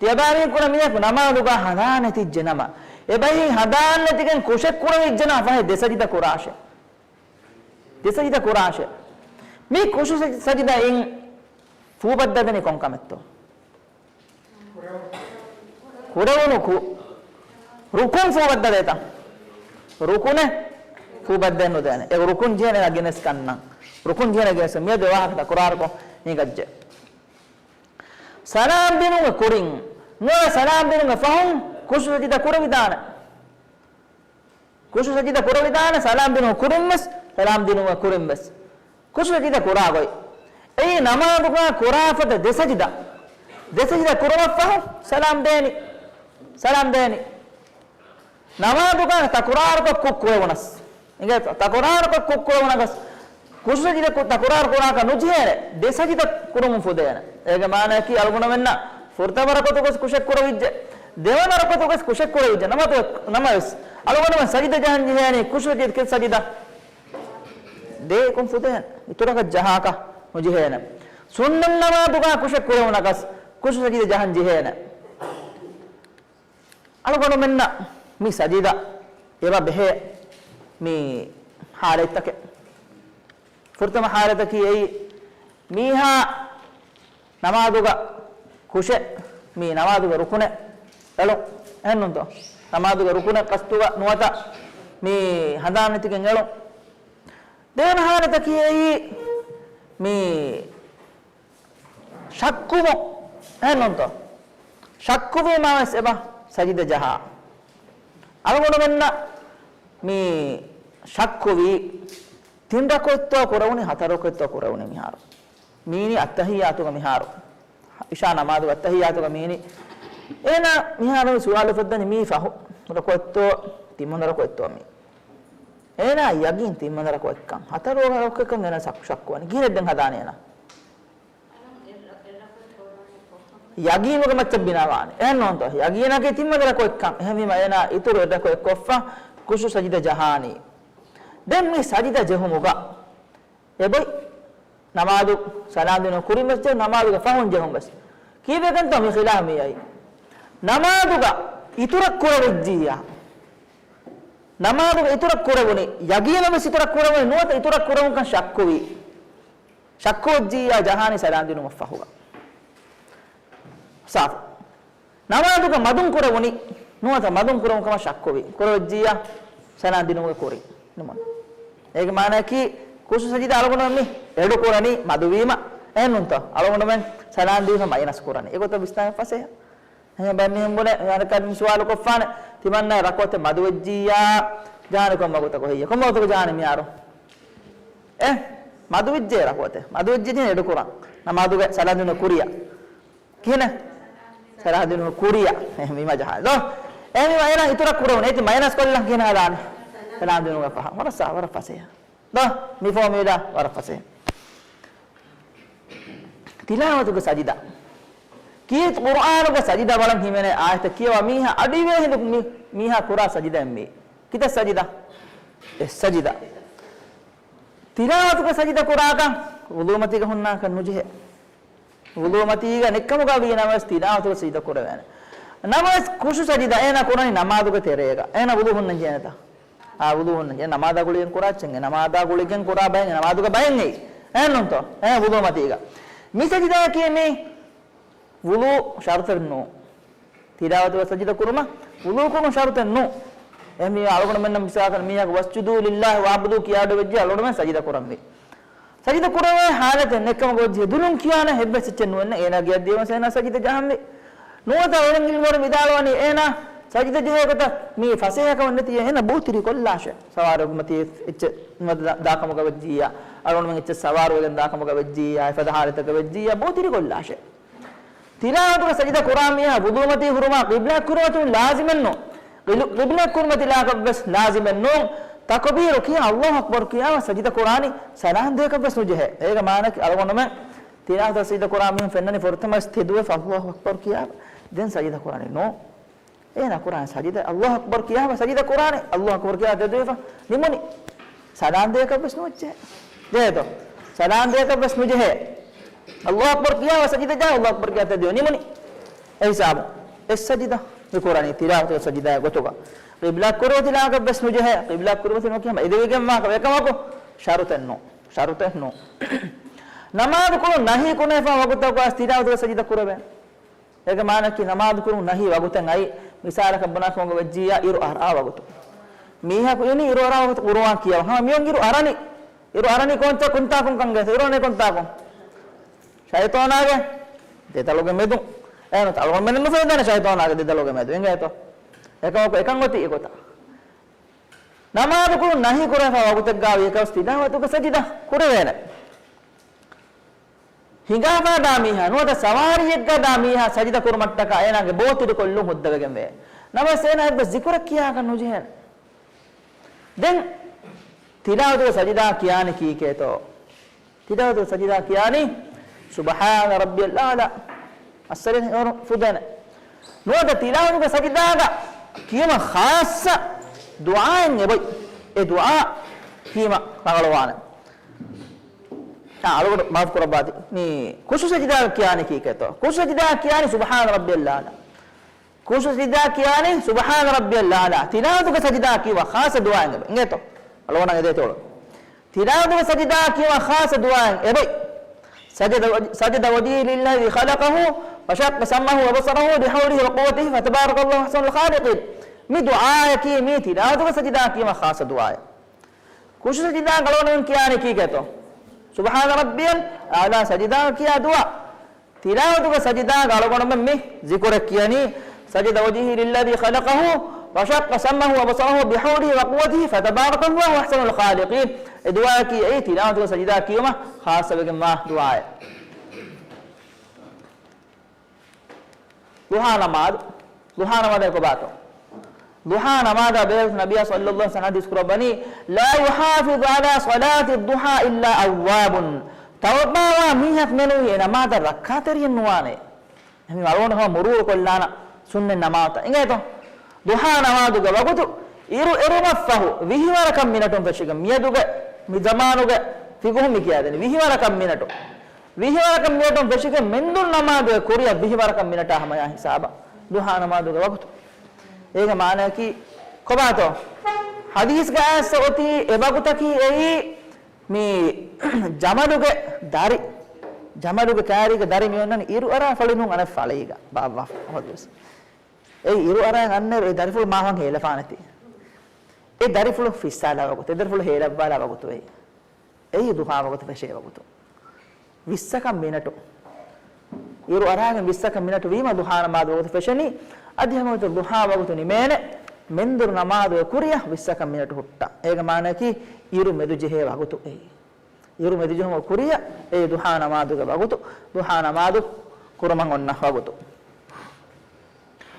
ތިޔަބައިމީހުން މީހަކު ނަމާދުގަ ހަނދާން ނެތިއްޖެނަމަ، އެބައި ހަނދާން ނެތިގެން ކުށެއް ކުރެވިއްޖެނަމަ ފަހެ ދެ ސަޖިދަ ކުރާށޭ. ދެ ސަޖިދަ ކުރާށޭ. މި ޚުޝޫ ސަޖި-، ސަޖިދައިން ފޫބައްދަދެނީ ކޮން ކަމެއްތޯ؟ ކުރެވުނު ކު-، ރުކުން ފޫބައްދަލޭތަ؟ ރުކުނެއް ފޫބައްދައެއް ނުދޭނެ. އެ ރުކުން ޖެހޭނެ ގެނެސް ކަންނަން. ރުކުން ޖެހޭނެ ގެނެސް މިއަދު ވާހަކަ ތަކުރާރުކޮށް ހިނގައްޖެ. ސަލާމް ދިނުމުގެ ކުރިން ނުވަތަ ސަލާމް ދިނުމުގެ ފަހުން ޚުޝޫ ސަޖިދަ ކުރެވިދާނެ. ޚުޝޫ ސަޖިދަ ކުރެވިދާނެ، ސަލާމް ދިނުމުގެ ކުރިން ވެސް، ސަލާމް ދިނުމުގެ ކުރިން ވެސް. ޚުޝޫ ސަޖިދަ ކުރާ ގޮތް. އެއީ ނަމާދުގަ ކުރާ ފަދަ ދެ ސަޖިދަ. ދެ ސަޖިދަ ކުރުމަށްފަހު ސަލާމް ދޭނީ. ސަލާމް ދޭނީ. ނަމާދުގަ ތަކުރާރުކޮށް ކުށް ކުރެވުނަސް. އިނގޭތޯ؟ ތަކުރާރުކޮށް ކުށް ކުރެވުނަސް. ޚުޝޫ ސަޖިދަ ކު-، ތަކުރާރު ކުރާކަށް ނުޖެހޭނެ. ދެ ސަޖިދަ ކުރުމުން ފުދޭނެ. އޭގެ މާނައަކީ އަޅުގަނޑުމެންނަށް ފުރަތަމަ ރަކުޢަތުގަސް ކުށެއް ކުރެވިއްޖެ. ދެވަނަ ރަކުޢަތުގަސް ކުށެއް ކުރެވިއްޖެ. ނަމަ-، ނަމަވެސް އަޅުގަނޑުމެން ސަޖިދަ ޖަހަން ޖެހޭނީ ޚުޝޫ ސަޖިދަ، ސަޖިދަ. ދޭކުން ފުދޭނެ. އިތުރަކަށް ޖަހާކަށް ނުޖެހޭނެ. ސުންނަތް ނަމާދުގަ ކުށެއް ކުރެވުނަކަސް ޚުޝޫ ސަޖިދަ ޖަހަން ޖެހޭނެ. އަޅުގަނޑުމެންނަށް މި ސަޖިދަ އެބަ ބެހޭ މި ޙާލަތްތަކެއް. ފުރަތަމަ ޙާލަތަކީ އެއީ، މީހާ ނަމާދުގަ ކުށެއް، މި ނަމާދުގެ ރުކުނެއް އެޅުން. އެހެންނޫންތޯ؟ ނަމާދުގެ ރުކުނެއް ޤަޞްދުގަ ނުވަތަ މި ހަނދާން ނެތިގެން އެޅުން. ދެވަނަ ޙާލަތަކީ އެއީ، މި ޝައްކުވުން. އެހެންނޫންތޯ؟ ޝައްކުވީމާ ވެސް އެބަ ސަޖިދަ ޖަހާ. އަޅުގަނޑުމެންނަށް މި ޝައްކުވީ، ތިން ރަކުޢަތްތޯ ކުރެވުނީ، ހަތަރު ރަކުޢަތްތޯ ކުރެވުނީ މިހާރު. މީނީ އައްތަޙިއްޔާތުގަ މިހާރު. ޢިޝާ ނަމާދުގެ އައްތަޙިއްޔާތުގަ މީނީ. އޭނާ މިހާރު ސުވާލު އުފައްދަނީ މީ ފަހު ރަކުޢަތްތޯ ތިން ވަނަ ރަކުޢަތްތޯ މީ. އޭނާ ޔަގީން ތިން ވަނަ ރަކުޢަތްކަން، ހަތަރު ވަނަ ރަކުޢަތްކަން އޭނާ ޝައް-، ޝައްކުވަނީ. ކިހިނެއް ދެން ހަދާނީ އޭނާ؟ ޔަގީނުގެ މައްޗަށް ބިނާވާނެ. އެހެންނޫންތޯ؟ ޔަގީނަކީ ތިން ވަނަ ރަކުޢަތްކަން. އެހެންވީމަ އޭނާ އިތުރު އެއް ރަކުޢަތް ކޮށްފަ ޚުޝޫ ސަޖިދަ ޖަހާނީ. ދެން މި ސަޖިދަ ޖެހުމުގަ އެބޮތް ނަމާދު ސަލާމްދިނު ކުރިން ވެސް ޖެހުން، ނަމާދުގެ ފަހުން ޖެހުން ވެސް. ކީއްވެގެންތޯ މި ޚިލާފް މިއައީ؟ ނަމާދުގަ އިތުރަށް ކުރެވިއްޖިއްޔާ. ނަމާދުގަ އިތުރަށް ކުރެވުނީ، ޔަގީނަށް ވެސް އިތުރަށް ކުރެވުނީ، ނުވަތަ އިތުރަށް ކުރެވުންކަން ޝައްކުވީ. ޝައްކުވެއްޖިއްޔާ ޖަހާނީ ސަލާމްދިނުމަށްފަހުގަ. ސާފު. ނަމާދުގަ މަދުން ކުރެވުނީ، ނުވަތަ މަދުން ކުރެވުން ކަމަށް ޝައްކުވީ. ކުރެވިއްޖިއްޔާ ސަލާމް ދިނުމުގެ ކުރިން ނިމުން. އޭގެ މާނައަކީ، ޚުޝޫ ސަޖިދަ އަޅުގަނޑުމެން މި އެޑު ކުރަނީ މަދުވީމަ. އެހެންނޫންތޯ؟ އަޅުގަނޑުމެން ސަލާމް ދީފަ މައިނަސް ކުރަނީ. އެގޮތަށް ވިސްނާން ފަސޭހަ. އެހެން ބައެއް މީހުން ބުނޭ، މި އަނެއްކާ މި ސުވާލު ކޮށްފާނެ، ތިމަންނަ ރަކުޢަތެއް މަދުވެއްޖިއްޔާ، ޖަހާނީ ކޮން ވަގުތަކު ހެއްޔޭ؟ ކޮން ވަގުތަކު ޖަހާނީ މިހާރު؟ އެ، މަދުވެއްޖެ ރަކުޢަތެއް. މަދުވެއްޖެ ޖެހޭ އެޑު ކުރަން. ނަމާދުގެ ސަލާމް ދިނުމުގެ ކުރިއަށް. ކިހިނެއް؟ ސަލާމް ދިނުމުގެ ކުރިއަށް. އެ، މި މަޖާ. ދޯ؟ އެ، މި އޭނާ އިތުރަށް ކުރެވުނީ. އޭތި މައިނަސް ކޮށްލަން ކިހިނެއް ހަދާނީ؟ ސަލާމް ދިނުމުގެ ފަހަށް. ވަރަށް ސާ-، ވަރަށް ފަސޭހަ. ދޯ؟ މި ފޯމިއުލާ ވަރަށް ފަސޭހަ. ތިލާވަތުގެ ސަޖިދަ. ކީރިތި ޤުރުއާނުގެ ސަޖިދަ ބަލަން ހިމެނޭ އާޔަތެއް ކިޔަވާ މީހާ އަޑިވޭ ހިނދު މި-، މީހާ ކުރާ ސަޖިދައެއް މީ. ކިތައް ސަޖިދަ؟ އެއް ސަޖިދަ. ތިލާވަތުގެ ސަޖިދަ ކުރާކަން ވުޟޫމަތީގަ ހުންނާކަށް ނުޖެހޭ. ވުޟޫމަތީގަ ނެއްކަމުގަ ވީ ނަމަވެސް ތިލާވަތުގެ ސަޖިދަ ކުރެވޭނެ. ނަމަވެސް ޚުޝޫ ސަޖިދަ އޭނާ ކުރަނީ ނަމާދުގެ ތެރޭގަ. އޭނާ ވުޟޫ ހުންނަން ޖެހޭނެތަ؟ އާ، ވުޟޫ ހުންނަން ޖެހޭ. ނަމާދާ ގުޅިގެން ކުރާ އެއްޗެއް. ނަމާދާ ގުޅިގެން ކުރާ ބައެއް ނަމާދުގެ ބައެއް އެއީ. އެހެންނޫންތޯ؟ އެ ވުޟޫމަތީގަ. މި ސަޖިދައަކީ މީ ވުޟޫ ޝަރުތެއް ނޫ. ތިލާވަތުގަ ސަޖިދަ ކުރުމަށް ވުޟޫ ކުރުން ޝަރުތެއް ނޫ. އެހެންވީމަ އަޅުގަނޑުމެންނަށް މިސާލަކަށް މީހަކު "واسجدوا لله واعبدوا" ކިޔާ އަޑު ވެއްޖެ އަޅުގަނޑުމެން ސަޖިދަ ކުރަންވީ. ސަޖިދަ ކުރެވޭ ހާލަތެއް ނެއްކަމަކު ވެއްޖެ ދުލުން ކިޔާނެ އެއްވެސް އެއްޗެއް ނުވެންނެ. އޭނާ ގެއަށް ދިޔަވަން އޭނާ ސަޖިދަ ޖަހަންވީ. ނުވަތަ އެޅެން އިލްމުވެރިން ވިދާޅުވަނީ އޭނާ ސަޖިދަ ޖެހޭ ގޮތަށް މީ ފަސޭހަކަމެއް ނެތި އޭނަ ބޯ ތިރިކޮށްލާށޭ. ސަވާރު މަތީ އެއްޗެއް ނުވަތަ ދާ-، ދާކަމުގަ ވެއްޖިއްޔާ، އަޅުގަނޑުމެން އެއްޗެއް ސަވާރުވެގެން ދާކަމުގަ ވެއްޖިއްޔާ، އެފަދަ ހާލަތަކަށް ވެއްޖިއްޔާ، ބޯ ތިރިކޮށްލާށޭ. ތިލާވަތުގެ ސަޖިދަ ކުރާ މީހާ ވުޟޫ މަތީ ހުރުމާ ޤިބްލާ ކުރިމަތިން ލާޒިމެއްނު. ޤިބްލާ ކުރިމަތިލާކަށްވެސް ލާޒިމެއްނޫން. ތަކުބީރު ކިޔާ އައްލާހު އަކްބަރު ކިޔާ ސަޖިދަ ކުރާނީ ސަލާން ދޭކަށްވެސް ނުޖެހޭ. އޭގެ މާނައަކީ އަޅުގަނޑުމެން ތިލާވަތުގެ ސަޖިދަ ކުރާ މީހުން ފެންނަނީ ފުރަތަމަވެސް ތެދުވެފަ އައްލާހު އަކްބަރު ކިޔާ ދެން ސަޖިދަ ކުރާނީ ނޫން. އޭނާ ކުރާނީ ސަޖިދަ، އައްލާހު އަކްބަރު ކިޔާފަ ސަޖިދަ ކުރާނެ، އައްލާހު އަކްބަރު ކިޔާ ތެދުވެފަ ނިމުނީ. ސަލާން ދޭކަށްވެސް ނުޖެހޭ. ޖެހޭތޯ؟ ސަލާން ދޭކަށްވެސް ނުޖެހޭ. އައްލާހު އަކްބަރު ކިޔާފަ ސަޖިދަ ޖާ، އައްލާހު އަކްބަރު ކިޔާ ތެދުވެ ނިމުނީ. އެ ހިސާބު. އެ ސަޖިދަ މި ކުރަނީ ތިލާވަތުގެ ސަޖިދާ ގޮތުގަ. ޤިބްލާ ކުރިމަތިލާކަށްވެސް ނުޖެހޭ. ޤިބްލާ ކުރިމަތިން ވަކި ހަމަ އެދެވިގެން ވާކަ އެކަމަކު ޝަރުތެއްނު. ޝަރުތެއްނު. ނަމާދު ކުރުން ނަހީ ކުރެފާ ވަގުތަކު އައިސް ތިލާވަތުގެ ސަޖިދަ ކުރެވޭނެ. އޭގެ މާނައަކީ ނަމާދު ކުރުން ނަހީ ވަގުތެއް އައި، މިސާލަކަށް ބުނާކަމުގަ ވެއްޖިއްޔާ އިރު އަރާ ވަގުތު. މީހަކު އިނީ އިރު އަރާ ވަގުތު ޤުރުއާން ކިޔަވަން. ހަމަ މިއޮން އިރު އަރަނީ. އިރު އަރަނީ ކޮންތާ، ކޮންތާކުން ކަންގޭތޯ؟ އިރު އަރަނީ ކޮންތާކުން؟ ޝައިޠާނާގެ ދެދަލުގެ މެދުން. އޭނަ އަޅުގަނޑުމެން ނުފެނިދާނެ ޝައިޠާނާގެ ދެދަލުގެ މެދު. އިނގޭތޯ؟ އެކަމަކު އެކަން އޮތީ އެގޮތަށް. ނަމާދު ކުރުން ނަހީ ކުރެފާ ވަގުތެއްގަ އެކަސް ތިލާވަތުގެ ސަޖިދަ ކުރެވޭނެ. ހިނގާފާ ދާ މީހާ ނުވަތަ ސަވާރީއެއްގަ ދާ މީހާ ސަޖިދަ ކުރުމަށްޓަކާ އޭނާގެ ބޯ ތިރިކޮށްލުން ހުއްދަވެގެންވޭ. ނަމަވެސް އޭނާ އެއްވެސް ޒިކުރެއް ކިޔާކަށް ނުޖެހޭނެ. ދެން ތިލާވަތުގެ ސަޖިދާ ކިޔާނީ ކީކޭތޯ؟ ތިލާވަތުގެ ސަޖިދާ ކިޔާނީ سبحان ربي الأعلى. އައްސަލެން އިވަރު ފުދޭނެ. ނުވަތަ ތިލާވަތުގެ ސަޖިދާގަ ކިޔުމަށް ޚާއްޞަ ދުޢާއެއް އެބޮތް. އެ ދުޢާ ކީމަ ރަނގަޅުވާނެ. އާ، އަޅުގަނޑު މާފު ކުރައްވާތި. މި ކުށު ސަޖިދާ ކިޔާނީ ކީކޭތޯ؟ ކުށު ސަޖިދާ ކިޔާނީ سبحان ربي الأعلى. ކުށު ސަޖިދާ ކިޔާނީ سبحان ربي الأعلى. ތިލާވަތުގެ ސަޖިދާ ކިޔުމަށް ޚާއްޞަ ދުޢާއެއް އެބަ. އިނގޭތޯ؟ އަޅުގަނޑަށް އެދޭތޯ؟ ތިލާވަތުގެ ސަޖިދާ ކިޔުމަށް ޚާއްޞަ ދުޢާއެއް އެބަ. سجد وج-، سجد وجهي للذي خلقه وشق سمعه وبصره بحوله وقوته فتبارك الله أحسن الخالقين. މި ދުޢާއަކީ މީ ތިލާވަތުގެ ސަޖިދާ ކިޔުމަށް ޚާއްޞަ ދުޢާއެއް. ކުށު ސަޖިދާ އަޅުގަނޑުމެން ކިޔާނީ ކީކޭތޯ؟ سبحان ربي الأعلى ސަޖިދާ ކިޔާ ދުޢާ. ތިލާވަތުގެ ސަޖިދާގަ އަޅުގަނޑުމެން މި ޒިކުރެއް ކިޔަނީ، سجد وجهي للذي خلقه وشق سمعه وبصره بحوله وقوته فتبارك الله أحسن الخالقين. އެ ދުޢާއަކީ އެއީ ތިލާވަތުގެ ސަޖިދާ ކިޔުމަށް ޚާއްޞަވެގެންވާ ދުޢާއެއް. ޟުޙާ ނަމާދު. ޟުޙާ ނަމާދަށް ކޮބާތޯ؟ ޟުޙާ ނަމާދާ ބެހޭ ނަބިއްޔާ ޞައްލައްލާހު ޢަލައިހި ވަސައްލަމަ ޙަދީޘް ކުރައްވަނީ، لا يحافظ على صلاة الضحى إلا أواب. ތައުބާވާ މީހަކު މެނުވީ އެ ނަމާދަށް ރައްކާތެރިއެއް ނުވާނެ. އެހެން އަޅުގަނޑު ހަމަ މުރޫރު ކޮށްލާނަ ސުންނަތް ނަމާދުތައް. އިނގޭތޯ؟ ޟުޙާ ނަމާދުގެ ވަގުތު އިރު އެރުމަށްފަހު ވިހި ވަރަކަށް މިނެޓުން ފެށިގެން މިއަދުގެ މި ޒަމާނުގެ ފިޤުހުން މި ކިޔާދެނީ ވިހި ވަރަކަށް މިނެޓު. ވިހި ވަރަކަށް މިނެޓުން ފެށިގެން މެންދުރު ނަމާދުގެ ކުރިއަށް ވިހި ވަރަކަށް މިނެޓާ ހަމަޔާ ހިސާބަށް ޟުޙާ ނަމާދުގެ ވަގުތު. އޭގެ މާނައަކީ ކޮބާތޯ؟ ޙަދީޘްގަ އައިސް އޮތީ އެ ވަގުތަކީ އެއީ މި ޖަމަލުގެ ދަރި، ޖަމަލުގެ ކާރީގެ ދަރި މި އޮންނަނީ އިރު އަރާ ފަޅިނުން އަނެއް ފަޅީގަ ބާއްވާފަ ހޯދުވެސް. އެއީ އިރު އަރާ އަންނައިރު އެ ދަރިފުޅު މާފަން ހޭލަފާނެތީ. އެ ދަރިފުޅު ފިއްސާލާ ވަގުތު، އެ ދަރިފުޅު ހޭލައްވާލާ ވަގުތު އެއީ. އެއީ ޟުޙާ ވަގުތު ފެށޭ ވަގުތު. ވިއްސަކަށް މިނެޓު. އިރު އަރާގެން ވިއްސަކަށް މިނެޓު ވީމަ ޟުޙާ ނަމާދު ވަގުތު ފެށެނީ. އަދި ހަމަ ވަގުތު ޟުޙާ ވަގުތު ނިމޭނެ މެންދުރު ނަމާދުގެ ކުރިއަށް ވިއްސަކަށް މިނެޓު ހުއްޓާ. އޭގެ މާނައަކީ އިރު މެދު ޖެހޭ ވަގުތު އެއީ. އިރު މެދުޖެހުމުގެ ކުރިއަށް އެއީ ޟުޙާ ނަމާދުގެ ވަގުތު، ޟުޙާ ނަމާދު ކުރުމަށް އޮންނަ ވަގުތު.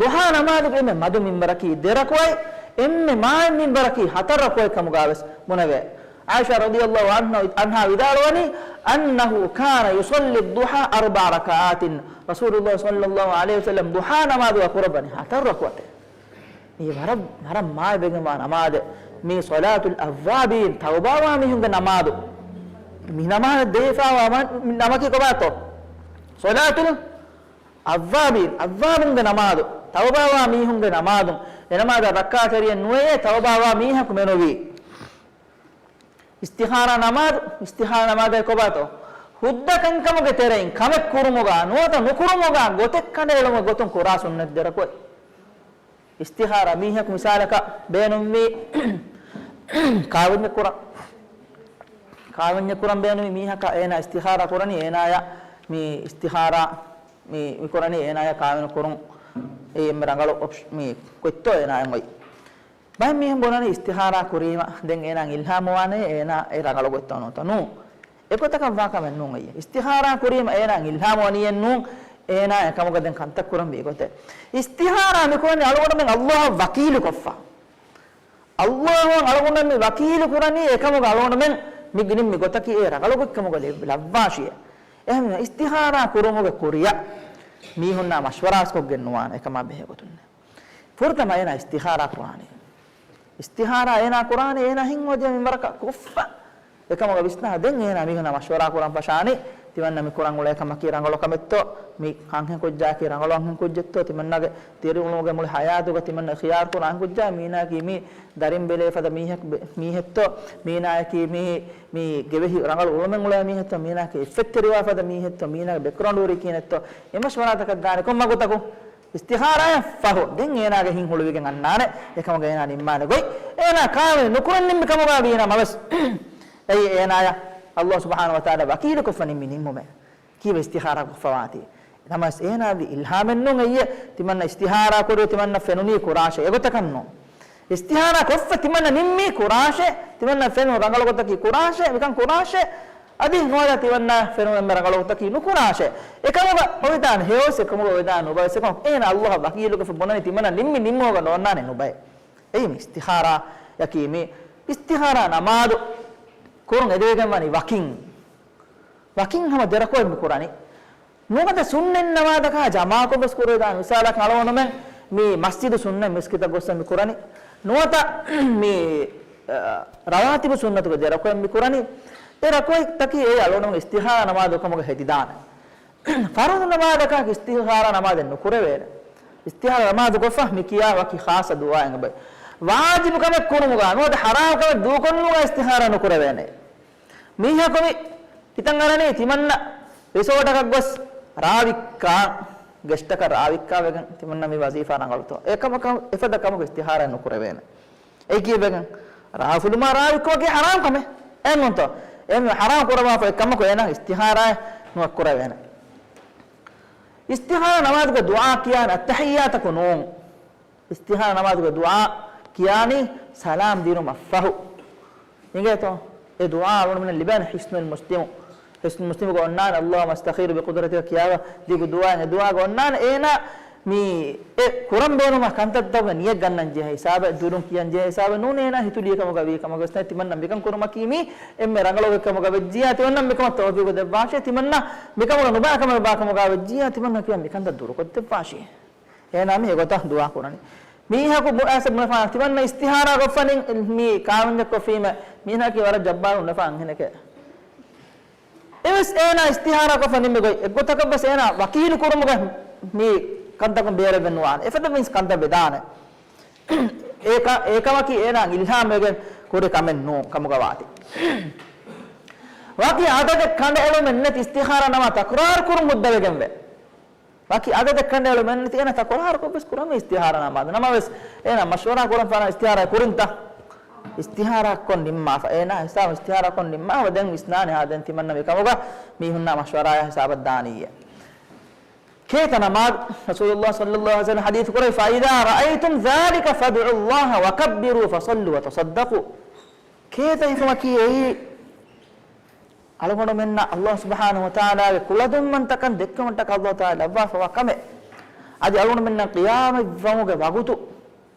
ޟުޙާ ނަމާދުގެ އެންމެ މަދު މިންބަރަކީ ދެ ރަކުޢަތް، އެންމެ މާތް މިންބަރަކީ ހަތަރު ރަކުޢަތް ކަމުގަވެސް ބުނެވޭ. ޢާއިޝާ ރަޟިޔަﷲ ޢަންހާ، ޢަންހާ ވިދާޅުވަނީ، أنه كان يصلي الضحى أربع ركعات. ރަސޫލުﷲ ޞައްލަﷲ ޢަލައިހި ވަސައްލަމް ޟުޙާ ނަމާދުގަ ކުރައްވަނީ ހަތަރު ރަކުޢަތެއް. މީ ވަރަށް، ވަރަށް މާތްވެގެންވާ ނަމާދެއް. މީ ޞަލާތުލް އައްވާބީން، ތައުބާވާ މީހުންގެ ނަމާދު. މި ނަމާދަށް ދެވިފާވާ މަ-، ނަމަކީ ކޮބާތޯ؟ ޞަލާތުލް އައްވާބީން، އައްވާބުންގެ ނަމާދު. ތައުބާވާ މީހުންގެ ނަމާދު. އެ ނަމާދަށް ރައްކާތެރިއެއް ނުވެޔޭ ތައުބާވާ މީހަކު މެނުވީ. އިސްތިޚާރާ ނަމާދު، އިސްތިޚާރާ ނަމާދަށް ކޮބާތޯ؟ ހުއްދަ ކަންކަމުގެ ތެރެއިން ކަމެއް ކުރުމުގަ ނުވަތަ ނުކުރުމުގަ ގޮތެއް ކަނޑައެޅުމުގެ ގޮތުން ކުރާ ސުންނަތް ދެ ރަކުޢަތް. އިސްތިޚާރާ މީހަކު މިސާލަކަށް ބޭނުންވީ ކާވެންޏެއް ކުރަން. ކާވެންޏެއް ކުރަން ބޭނުންވީ މީހަކަށް އޭނާ އިސްތިޚާރާ ކުރަނީ އޭނާޔަށް މި އިސްތިޚާރާ މި، މި ކުރަނީ އޭނާޔަށް ކާވެނި ކުރުން އެ އެންމެ ރަނގަޅު އޮޕްޝ-، މި ގޮތްތޯ އޭނާއަށް އޮތް. ބައެއް މީހުން ބުނަނީ އިސްތިހާރާ ކުރީމަ ދެން އޭނާ އިލްހާމުވާނެ، އޭނާ އެ ރަނގަޅު ގޮތްތޯ ނޫންތޯ؟ ނޫން. އެގޮތަކަށް ވާ ކަމެއް ނޫން އެއްޔެ. އިސްތިހާރާ ކުރީމަ އޭނާ އިލްހާމު ވަނީއެއް ނޫން، އޭނާ އެކަމުގަ ދެން ކަންތައް ކުރަން ވީ ގޮތެއް. އިސްތިހާރާ މިކުރަނީ އަޅުގަނޑުމެން އައްލާހަށް ވަކީލުކޮށްފަ. އައްލާހުއަށް އަޅުގަނޑު މި ވަކީލު ކުރަނީ އެކަމުގަ އަޅުގަނޑުމެން މި ގިނިން މި ގޮތަކީ އެ ރަނގަޅު ގޮތްކަމުގަ ލެއް-، ލައްވާށިއޭ. އެހެން އިސްތިހާރާ ކުރުމުގެ ކުރިއަށް މީހުންނާ މަޝްވަރާސްކޮށްގެން ނުވާނެ އެކަމާ ބެހޭ ގޮތުންނެއް. ފުރަތަމަ އޭނާ އިސްތިހާރާ ކުރާނީ. އިސްތިހާރާ އޭނާ ކުރާނީ އޭނާ ހިތް އޮތީ މިންވަރަކަށް ކޮށްފަ. އެކަމުގަ ވިސްނާ ދެން އޭނާ މީހުންނާ މަޝްވަރާ ކުރަން ފަށާނީ، ތިމަންނަ މި ކުރަން އުޅޭ ކަމަކީ ރަނގަޅު ކަމެއްތޯ، މި އަންހެން ކުއްޖާއަކީ ރަނގަޅު އަންހެން ކުއްޖެއްތޯ، ތިމަންނަގެ ދިރިއުޅުމުގެ މުޅި ހަޔާތުގަ ތިމަންނަ ޚިޔާރު ކުރާ އަންހެން ކުއްޖާ މީނާއަކީ މީ ދަރިން ބެލޭ ފަދަ މީހެއް ބެ-، މީހެއްތޯ، މީނާއަކީ މީ، މީ ގެވެހި ރަނގަޅު އުޅުމެއް އުޅޭ މީހެއްތޯ، މީނާއަކީ އިއްފަތްތެރިވާ ފަދަ މީހެއްތޯ، މީނާގެ ބެކްގްރައުންޑް ހުރީ ކިހިނެއްތޯ، އެ މަޝްވަރާތަކަށް ދާނެ ކޮން ވަގުތަކު؟ އިސްތިހާރާއަށް ފަހު ދެން އޭނާގެ ހިތް ހުޅުވިގެން އަންނާނެ އެކަމުގަ އޭނާ ނިންމާނެ ގޮތް. އޭނާ ކާވެނި ނުކުރަން ނިންމި ކަމުގަ ވީނަމަވެސް، އެއީ އޭނާޔަށް އައްލާހު ސުބްޙާނަހު ވަތަޢާލާ ވަކީލުކޮށްފަ ނިންމި ނިންމުމެއް. ކީއްވެ އިސްތިހާރާ ކޮށްފަވާތީ؟ ނަމަވެސް އޭނާ ވީ އިލްހާމެއް ނޫން އެއްޔެ، ތިމަންނަ އިސްތިހާރާ ކުރި ތިމަންނަ ފެނުނީ ކުރާށޭ، އެގޮތަކަށް ނޫން. އިސްތިހާރާ ކޮށްފަ ތިމަންނަ ނިންމީ ކުރާށޭ، ތިމަންނަ ފެނުނު ރަނގަޅު ގޮތަކީ ކުރާށޭ، މިކަން ކުރާށޭ. އަދި ނުވަތަ ތިމަންނަ ފެނުނު އެންމެ ރަނގަޅު ގޮތަކީ ނުކުރާށޭ. އެކަމުގަ އޮވެދާނެ ހެޔޮވެސް އެކަމުގަ އޮވެދާނެ ނުބަވެސް އެކަމަކު އޭނާ އައްލާހަށް ވަކީލުކޮށްފަ ބުނަނީ ތިމަންނަ ނިންމި ނިންމުމުގަ ނޯންނާނެ ނުބައޭ. އެއީ މި އިސްތިހާރާއަކީ މި އިސްތިހާރާ ނަމާދު ކުރުން އެދެވިގެން ވަނީ ވަކިން. ވަކިން ހަމަ ދެރަކުޢަތް މި ކުރަނީ. ނުވަތަ ސުންނަތް ނަމާދަކާ ޖަމާކޮށް ވެސް ކުރެވިދާނެ. މިސާލަކަށް އަޅުގަނޑުމެން މި މަސްޖިދު ސުންނަތް މިސްކިތަށް ގޮއްސަ މި ކުރަނީ. ނުވަތަ މި، އަ، ރަވާތިބު ސުންނަތުގެ ދެރަކުޢަތް މި ކުރަނީ. އެ ރަކުޢަތްތަކީ އެ އަޅުގަނޑުމެން އިސްތިހާރާ ނަމާދު ކަމުގަ ހެދިދާނެ. ފަރުޟު ނަމާދަކާ އިސްތިހާރާ ނަމާދެއް ނުކުރެވޭނެ. އިސްތިހާރާ ނަމާދު ކޮށްފަ މި ކިޔާ ވަކި ޚާއްޞަ ދުޢާއެއް އެބައޮތް. ވާޖިބު ކަމެއް ކުރުމުގަ ނުވަތަ ޙަރާމް ކަމެއް ދޫކޮށްލުމުގަ އިސްތިހާރާ ނުކުރެވޭނެ. މީހަކު މި ހިތަށް އަރަނީ ތިމަންނަ ރިސޯޓަކަށް ގޮސް ރާވިއްކާ، ގެސްޓަކަށް ރާވިއްކާ ވެގެން ތިމަންނަ މި ވަޒީފާ ރަނގަޅުތޯ. އެކަމަކަށް އެފަދަ ކަމަކު އިސްތިހާރާ ނުކުރެވޭނެ. އެއީ ކީއްވެގެން؟ ރާ އުފުލުމާ ރާވިއްކުމަކީ ޙަރާމް ކަމެއް. އެހެންނޫންތޯ؟ އެހެން ޙަރާމް ކުރައްވާފަ އެ ކަމަކު އޭނާ އިސްތިހާރާއެއް ނުކުރެވޭނެ. އިސްތިހާރާ ނަމާދުގެ ދުޢާ ކިޔާނީ އައްތަޙިއްޔާތަކު ނޫން. އިސްތިހާރާ ނަމާދުގެ ދުޢާ ކިޔާނީ ސަލާމް ދިނުމަށްފަހު. އިނގޭތޯ؟ އެ ދުޢާ އަޅުގަނޑުމެންނަށް ލިބޭނެ ޙިޞްނުލް މުސްލިމު. ޙިޞްނުލް މުސްލިމުގަ އޮންނާނެ، اللهم استخير بقدرتك ކިޔާ ދިގު ދުޢާއެއް. އެ ދުޢާގަ އޮންނާނެ އޭނާ މި އެ ކުރަން ބޭނުމާ ކަންތައްތަކުގެ ނިޔަތް ގަންނަން ޖެހޭ ހިސާބެއް، ދުރުން ކިޔަން ޖެހޭ ހިސާބެއް ނޫން، އޭނާ ހިތު ލިޔެ ކަމުގަ ވީ ކަމަކަށް ވެސް ނެތް. ތިމަންނަ މިކަން ކުރުމަކީ މީ އެންމެ ރަނގަޅު ކަމަކަށް ވެއްޖިއްޔާ ތިމަންނަ މިކަމަށް ތައުފީޤު ދެއްވާށޭ، ތިމަންނަ މިކަމުގަ ނުބައި ކަމެއް ބާ ކަމުގަ ވެއްޖިއްޔާ ތިމަންނަ ކިޔާ މިކަންތައް ދުރުކޮށްދެއްވާށޭ. އޭނާ މި އެގޮތަށް ދުޢާ ކުރަނީ. މީހަކު ބު-، އައިސަ ބުނެފާނެ ތިމަންނަ އިސްތިހާރާ ކޮށްފަނި މި ކާވެންޏަށް ކޮށްފީމެ މީހަކީ ވަރަށް ޖައްބާރު ނުފާ އަންހެނެކޭ. އެވެސް އޭނާ އިސްތިހާރާ ކޮށްފަ ނިންމި ގޮތް އެއްގޮތަކަށް ވެސް އޭނާ ވަކީލު ކުރުމުގެ މި ކަންތަކުން ބޭރެއް ވެން ނުވާނެ. އެފަދަ މީސް ކަންތައް ވެދާނެ. އޭކަ-، އޭކަމަކީ އޭނާ އިލްހާމް ވެގެން ކުރި ކަމެއް ނޫން ކަމުގަ ވާތީ. ވަކި އަދަދެއް ކަނޑައެޅުމެއް ނެތި އިސްތިހާރާ ނަމާ ތަކުރާރު ކުރުން ހުއްދަވެގެން ވޭ. ވަކި އަދަދެއް ކަނޑައެޅުމެއް ނެތި އޭނާ ތަކުރާރުކޮށް ވެސް ކުރަންވީ އިސްތިހާރާ ނަމާދު. ނަމަވެސް އޭނާ މަޝްވަރާ ކުރަން ފާނަ އިސްތިހާރާ ކުރިންތަ؟ އިސްތިހާރާ ކޮށް ނިންމާފަ. އޭނާ ހިސާބު އިސްތިހާރާ ކޮށް ނިންމާފަ. ދެން ވިސްނާނެ ހާ ދެން ތިމަންނަ މިކަމުގަ މީހުންނާ މަޝްވަރާޔާ ހިސާބަށް ދާނީއޭ. ކޭތަ ނަމާދު؟ ރަސޫލުﷲ ޞައްލަﷲ ޢަލައިހި ވަސައްލަމަ ޙަދީޘް ކުރައި، فإذا رأيتم ذلك فادعوا الله وكبروا فصلوا وتصدقوا. ކޭތަ ހިފުމަކީ އެއީ އަޅުގަނޑުމެންނަށް ﷲ ސުބްޙާނަހޫ ވަތަޢާލާގެ ކުޅަދުންވަންތަކަން ދެއްކުމަށްޓަކައި ﷲ ތަޢާލާ ލައްވާފަވާ ކަމެއް. އަދި އަޅުގަނޑުމެންނަށް ޤިޔާމަތްވުމުގެ ވަގުތު،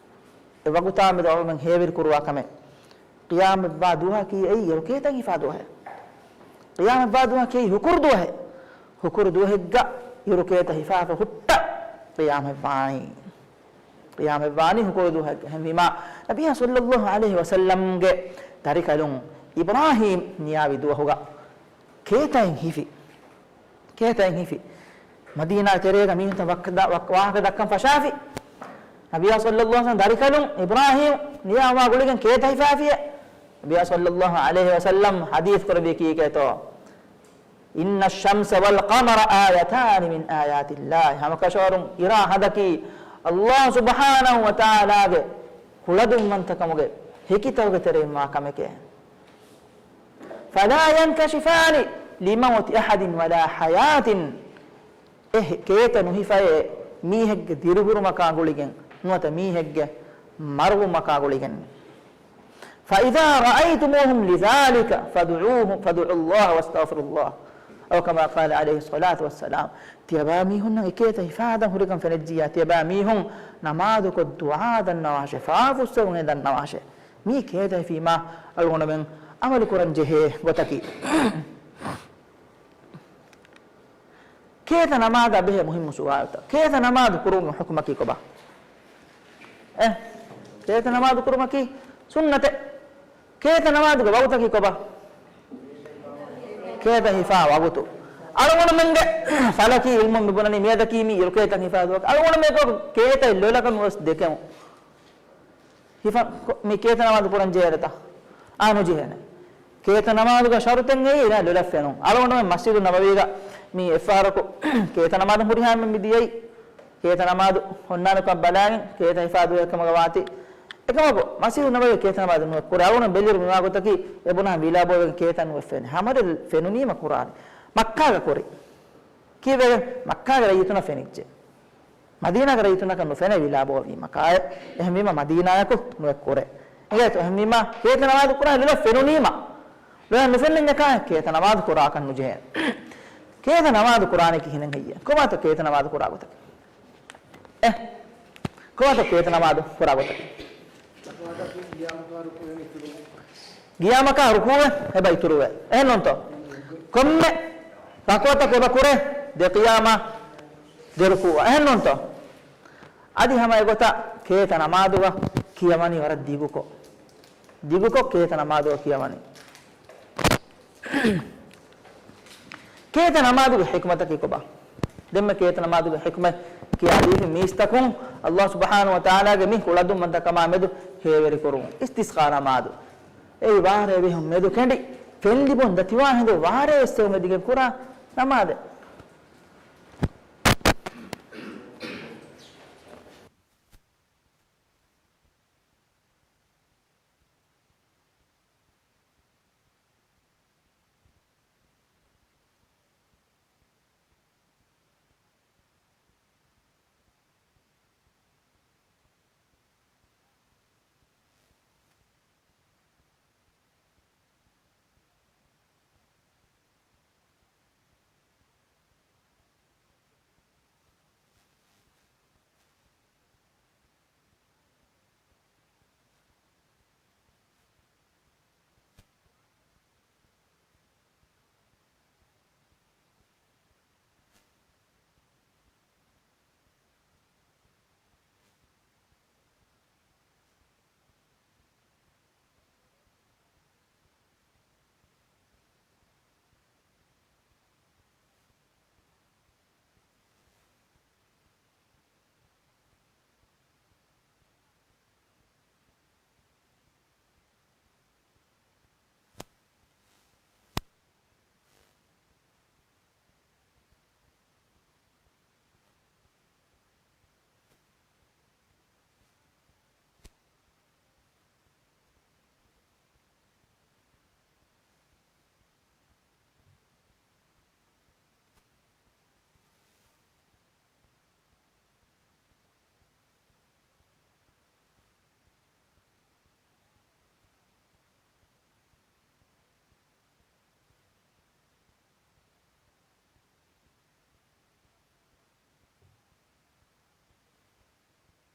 އެ ވަގުތާ މެދު އަޅުގަނޑުމެން ހޭވެރި ކުރުވާ ކަމެއް. ޤިޔާމަތްވާ ދުވަހަކީ އެއީ އިރު ކޭތަން ހިފާ ދުވަހެއް. ޤިޔާމަތްވާ ދުވަހަކީ ހުކުރު ދުވަހެއް. ހުކުރު ދުވަހެއްގަ އިރު ކޭތަ ހިފާފަ ހުއްޓަ ޤިޔާމަތްވާނީ. ޤިޔާމަތްވާނީ ހުކުރު ދުވަހެއްގަ. އެހެންވީމާ، ނަބިއްޔާ ޞައްލަﷲ ޢަލައިހި ވަސައްލަމްގެ ދަރިކަލުން އިބްރާހީމް ނިޔާވި ދުވަހުގަ ކޭތައިން ހިފި. ކޭތައިން ހިފި. މަދީނާ ތެރޭގަ މީހުންތައް ވައްކަ-، ވައް-، ވާހަކަ ދައްކަން ފަށާފި. ނަބިއްޔާ ޞައްލަﷲ ޢަލައިހި ވަސައްލަމް ދަރިކަލުން އިބްރާހީމް ނިޔާވާ ގުޅިގެން ކޭތަ ހިފާފިއޭ. ނަބިއްޔާ ޞައްލަﷲ ޢަލައިހި ވަސައްލަމް ޙަދީޘް ކުރެއްވީ ކީކޭތޯ؟ إن الشمس والقمر آيتان من آيات الله. ހަމަކަށަވަރުން އިރާ ހަނދަކީ ﷲ ސުބްޙާނަހޫ ވަތަޢާލާގެ ކުޅަދުންވަންތަކަމުގެ ހެކިތަކުގެ ތެރެއިންވާ ކަމެކޭ. فلا ينكشفان لموت أحد ولا حياة. އެ ކޭތަ ނުހިފައޭ، މީހެއްގެ ދިރިހުރުމަކާ ގުޅިގެން، ނުވަތަ މީހެއްގެ މަރުވުމަކާ ގުޅިގެން. فإذا رأيتموهم لذلك فادعوهم، فادعوا الله واستغفروا الله. أو كما قال عليه الصلاة والسلام. ތިޔަބާ މީހުންނަށް އެކޭތަ ހިފާދަން ހުރިކަން ފެނިއްޖިއްޔާ، ތިޔަބާ މީހުން ނަމާދުކޮށް ދުޢާ ދަންނަވާށޭ، ފާފުއްސެވުން ދަންނަވާށޭ. މީ ކޭތަ ހިފީމާ އަޅުގަނޑުމެން އަމަލު ކުރަން ޖެހޭ ގޮތަކީ. ކޭތަ ނަމާދާ ބެހޭ މުހިއްމު ސުވާލުތައް. ކޭތަ ނަމާދު ކުރުމުގެ ޙުކުމަކީ ކޮބާ؟ އެ، ކޭތަ ނަމާދު ކުރުމަކީ ސުންނަތެއް. ކޭތަ ނަމާދުގެ ވަގުތަކީ ކޮބާ؟ ކޭތަ ހިފާ ވަގުތު. އަޅުގަނޑުމެންގެ ފަލަކީ ޢިލްމުން މި ބުނަނީ މިއަދަކީ މި އިރު ކޭތަ ހިފާ ދުވަހަކީ. އަޅުގަނޑުމެން ކޭތައް ލޮލަކަށް ނުވެސް ދެކެމު. ހިފަ، މި ކޭތަ ނަމާދު ކުރަން ޖެހޭތަ؟ އާ، ނުޖެހޭނެ. ކޭތަ ނަމާދުގެ ޝަރުތެއް އެއީ ނަ ލޮލަށް ފެނުން. އަޅުގަނޑުމެން މަސްޖިދު ނަބަވީގަ މި އެއްފަހަރަކު ކޭތަ ނަމާދު ހުރިހާ މި ދިޔައީ. ކޭތަ ނަމާދު ހުންނާނެކަން ބަލާގެން ކޭތަ ހިފާ ދުވަހެއް ކަމަށް ވާތީ. އެކަމަކު މަސްޖިދު ނަބަވީ ކޭތަ ނަމާދު ނުވެ ކުރޭ. އަޅުގަނޑު ބެލިއިރު މިވާ ގޮތަކީ އެ ބުނާ ވިލާ ބޯވެގެން ކޭތަ ނުވެ ފެނެ. ހަމަ ރެ ފެނުނީމަ ކުރާނެ. މައްކާގަ ކުރި. ކީއްވެގެން؟ މައްކާގެ ރައްޔިތުންނަށް ފެނިއްޖެ. މަދީނާގެ ރައްޔިތުންނަކަށް ނުފެނޭ ވިލާ ބޯވީމަ ކާއެއް. އެހެންވީމަ މަދީނާޔަކު ނުވެ ކުރޭ. އެނގޭތޯ؟ އެހެންވީމަ ކޭތަ ނަމާދު ކުރާ ލޮލަށް ފެނުނީމަ. ލޮލަށް ނުފެންނަންޏާ ކާއެއް ކޭތަ ނަމާދު ކުރާކަށް ނުޖެހޭ. ކޭތަ ނަމާދު ކުރާނީ ކިހިނެއް ހެއްޔޭ؟ ކޮބާތޯ ކޭތަ ނަމާދު ކުރާ ގޮތަކީ؟ އެ، ކޮބާތޯ ކޭތަ ނަމާދު ކުރާ ގޮތަކީ؟ ގިޔާމަކާ ރުކޫއެއް އެބަ އިތުރުވޭ. އެހެންނޫންތޯ؟ ކޮންމެ ރަކުޢަތަކު އެބަ ކުރޭ ދެ ޤިޔާމާ ދެ ރުކޫޢާ. އެހެންނޫންތޯ؟ އަދި ހަމަ އެގޮތަށް ކޭތަ ނަމާދުގަ ކިޔަވަނީ ވަރަށް ދިގުކޮށް. ދިގުކޮށް ކޭތަ ނަމާދުގަ ކިޔަވަނީ. ކޭތަ ނަމާދުގެ ޙިކުމަތަކީ ކޮބާ؟ ދެންމެ ކޭތަ ނަމާދުގެ ޙިކުމަތް ކިޔާދީފި މީސްތަކުން ﷲ ސުބްޙާނަހޫ ވަތަޢާލާގެ މި ކުޅަދުންވަންތަކަމާ މެދު ހޭވެރިކުރުމުން. އިސްތިސްޤާ ނަމާދު. އެއީ ވާރޭ ބެހުން މެދު ކެނޑި، ފެން ލިބުން ދަތިވާ ހިނދު ވާރޭ ވެސް އެ އުމެދިގެން ކުރާ ނަމާދެއް.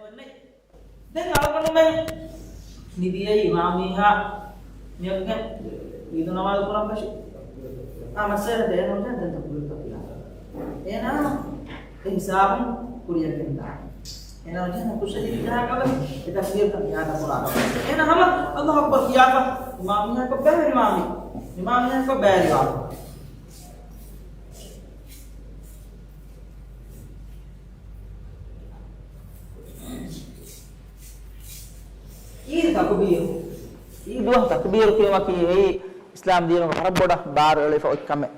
ދެން އަޅުގަނޑުމެން ނިދިޔައީ އިމާމީހާ މިއޮތްގެން އީދު ނަމާދު ކުރަން ފެށި. އާ، މައްސަލަ ދޭނުން ދެން ތަކުބީރުތައް ކިޔާ. އޭނާ އެ ހިސާބުން ކުރިއަށް ގެންދާނެ. އޭނާ ވަޖަހަ ކުށެއް ޖަހާކަށް އެ ތަކުބީރުތައް ކިޔާ ކުރާކަށް. އޭނާ ހަމަ އައްލާހު އަކްބަރު ކިޔާފަ އިމާމީހާ ކޮށް ބައިވެރިވާނީ. އިމާމީހާ ކޮށް ބައިވެރިވާނީ. އީދު ތަކުބީރު. އީދު ތަކުބީރު ކިޔުމަކީ އެއީ އިސްލާމް ދީނުގެ ވަރަށް ބޮޑަށް ބާރު އެޅިފަ އޮތް ކަމެއް.